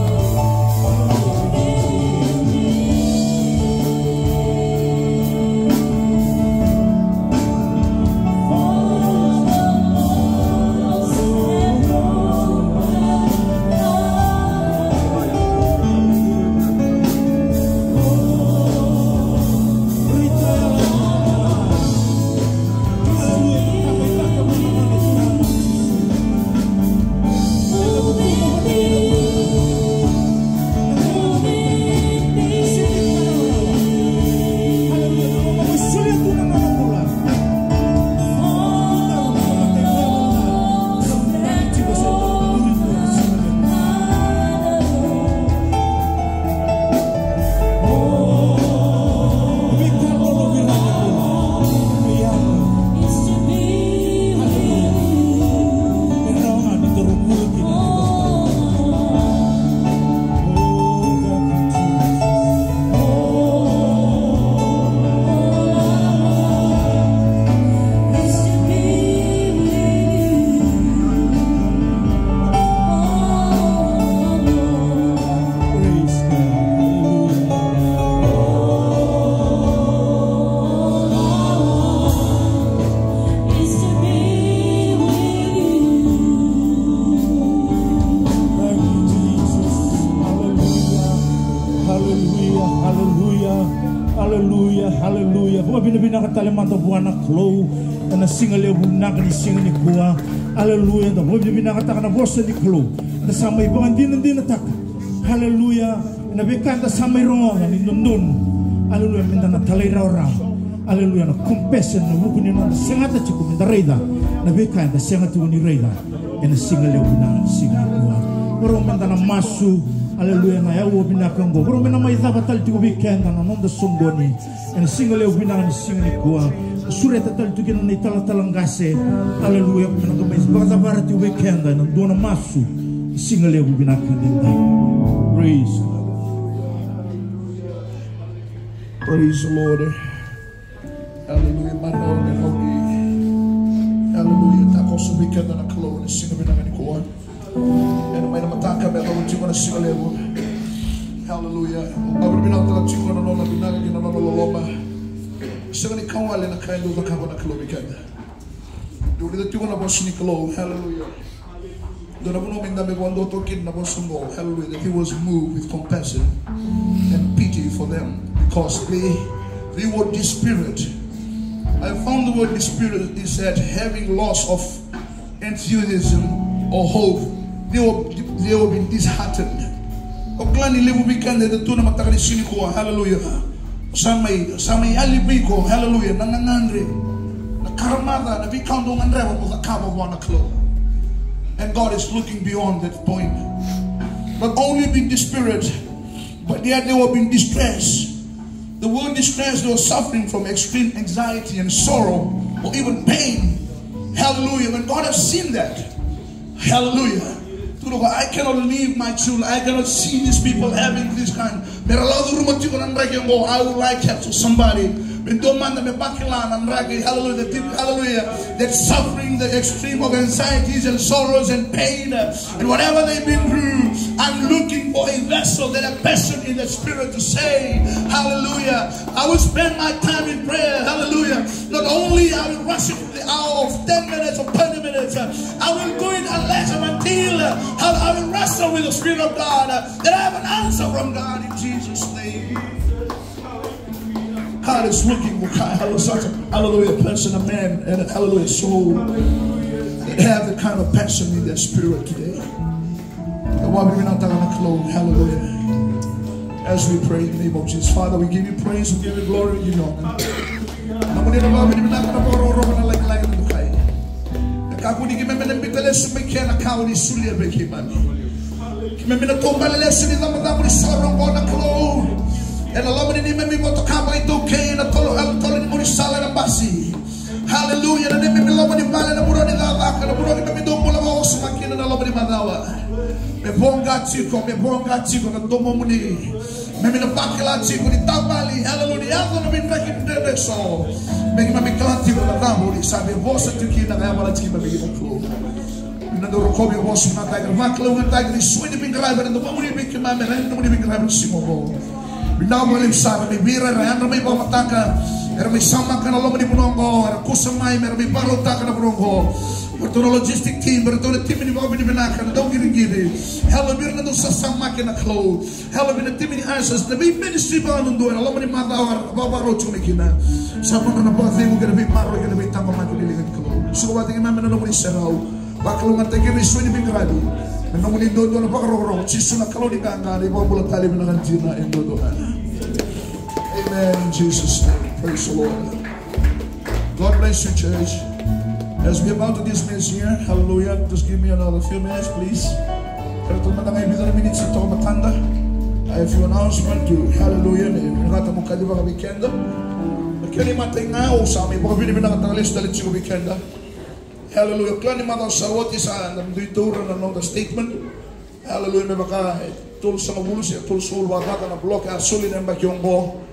Praise God. Hallelujah. Thank you, Jesus. Hallelujah. Hallelujah. Hallelujah. Hallelujah. Hallelujah. Vakavinavinaka tale mada vua na Kalou ena siga levu vinaka ni siga nikua. Hallelujah. Da vakavinavinakataka na vosa ni Kalou. Da sa mai vakadinadinataka. Hallelujah. Na veika eda sa mai rogoca ni dodonu. Aleluya, meda na talairawarawa. Aleluya, na compassion, na vuku ni noda segata tiko meda raica na veika eda sega tiko ni raica. Ena siga levu vinaka, siga nikua. Varau meda na masu. Aleluya, na aua vinaka oqo. Varau meda mai cava tale tiko vei keda na noda soqoni. Ena siga levu vinaka ni siga nikua, sureta tale tu kina na italatala qase. Aleluya, me na qai mai vakacavara tu vei keda ena dua na masu. Siga levu vinaka ni da. Praise God. Praise the Lord. Aleluya. Marau ni rauni. Aleluya. Takoso vei keda na Kalou ena siga vinaka nikua. Ena mai na mataka me yacova tiko na siga levu. Haleluya. Au vakavinavinakataka tiko na nona vinaka kei na nona loloma. Sega ni kawale na ka e dau cakava na Kalou vei keda. Dau raica tiko na vosa ni Kalou. Haleluya. Dua na vanua me da mai vakadua toka kina na vosa oqo. Haleluya. That he was moved with compassion and pity for them because they, they were desperate. I found the word desperate is that having loss of enthusiasm or hope, they will, they will be disheartened. O kila ni levu vei keda eda tu na mataka ni siga nikua, haleluya. Sa mai, sa mai yali vei iko, haleluya, na gagadre, na karamaca, na veika o dau gadreva mo cakava vua na Kalou. And God is looking beyond that point. Not only being desperate, but yet they were being distressed. The word distress, they were suffering from extreme anxiety and sorrow or even pain. Hallelujah. When God has seen that, hallelujah. Tukuna, I cannot leave my children. I cannot see these people having this kind. Me ra lako curuma tiko na draki oqo. I would like help to somebody. Me dua mada me vakila na draki. Hallelujah. The deep, hallelujah. That suffering, the extreme of anxieties and sorrows and pain. And whatever they've been through, I'm looking for a vessel that a person in the spirit to say, hallelujah. I will spend my time in prayer, hallelujah. Not only I will rush it for the hour of ten minutes or twenty minutes, uh, I will go in unless and until, uh, I, I will wrestle with the Spirit of God, uh, that I have an answer from God in Jesus' name. God is looking for kind, hallelujah, such a, hallelujah, person, a man, and a, hallelujah, soul that have the kind of passion in their spirit today. Au vakavinavinakataka na Kalou, hallelujah. As we pray in the name of Jesus, Father, we give you praise, we give you glory, we give you honor. Nomuni na vakavinavinaka, na vakarokoroko, na lagilagi, na dokai. E kakua ni keimami na biuta lesu mai kea na ka o ni solia vei keimami. Keimami na taubale lesu ni icabocabo ni soro oqo na Kalou. Ena loma ni neimami motoka vakaitaukei ena tolo, ena tolo ni gaunisala ena basi. Hallelujah. Na neimami loma ni vale, na vanua ni cakacaka, na vanua keimami dau bula vakawasoma kina na loma ni macawa. Me voqa tiko, me voqa tiko na domomuni. Me keimami na vakila tiko ni tavali, hallelujah, ni yaco na veidraki ni dredre eso. Me keimami kila tiko na cava oni sa via vosa tiko kina ka yavalati keimami kina, Kalou. Ni na dau rokovi, vakavinavinakataki, vakalougatataki na isau ni veiqaravi ena domomuni vei keimami, ena nomuni veiqaravi ena siga oqo. Vinaka vakalevu sara vei ira era yadra mai vakamataka, era mai samaka na loma ni vanua oqo, era kusa mai me ra mai vakarautaka na vanua oqo. Vei ratou na logistic team, vei ratou na timi ni vakavinavinaka, na dauqiriqiri. Hallelujah, vei ira na dau sasamaki, na Kalou. Hallelujah, vei na timi ni ushers, na vei ministry vakayadudua ena loma ni macawa era vakavakarau tiko mai kina. Sa nodra na vakacegu kei na veimaroroi kei na veitaqomaki ni liga ni Kalou. Suka vata kei keimami ena nomuni serau. Vakalougatataki ira na isau ni veiqaravi. Me nomuni duadua na vakarokoroko, Jisu na Kalou ni qaqa, na iVakabula tale, vinaka dina e duadua ga. Amen, in Jesus' name. Praise the Lord. God bless you, church. As we about to dismiss here, hallelujah, just give me another few minutes, please. Kena tu mada ga e vica na minutes e toka matada. I have a few announcement to, hallelujah, ni vinakata mo kacivaka vei keda. Na kena imatai ga, au sa mai vakavinavinakataka lesu tale tiko vei keda. Hallelujah. Kila ni macawa sa oti sa na dui taura na noda statement. Hallelujah. Me vaka e tolusagavulu se tolusagavulu vakacaca na block a soli na yabaki oqo.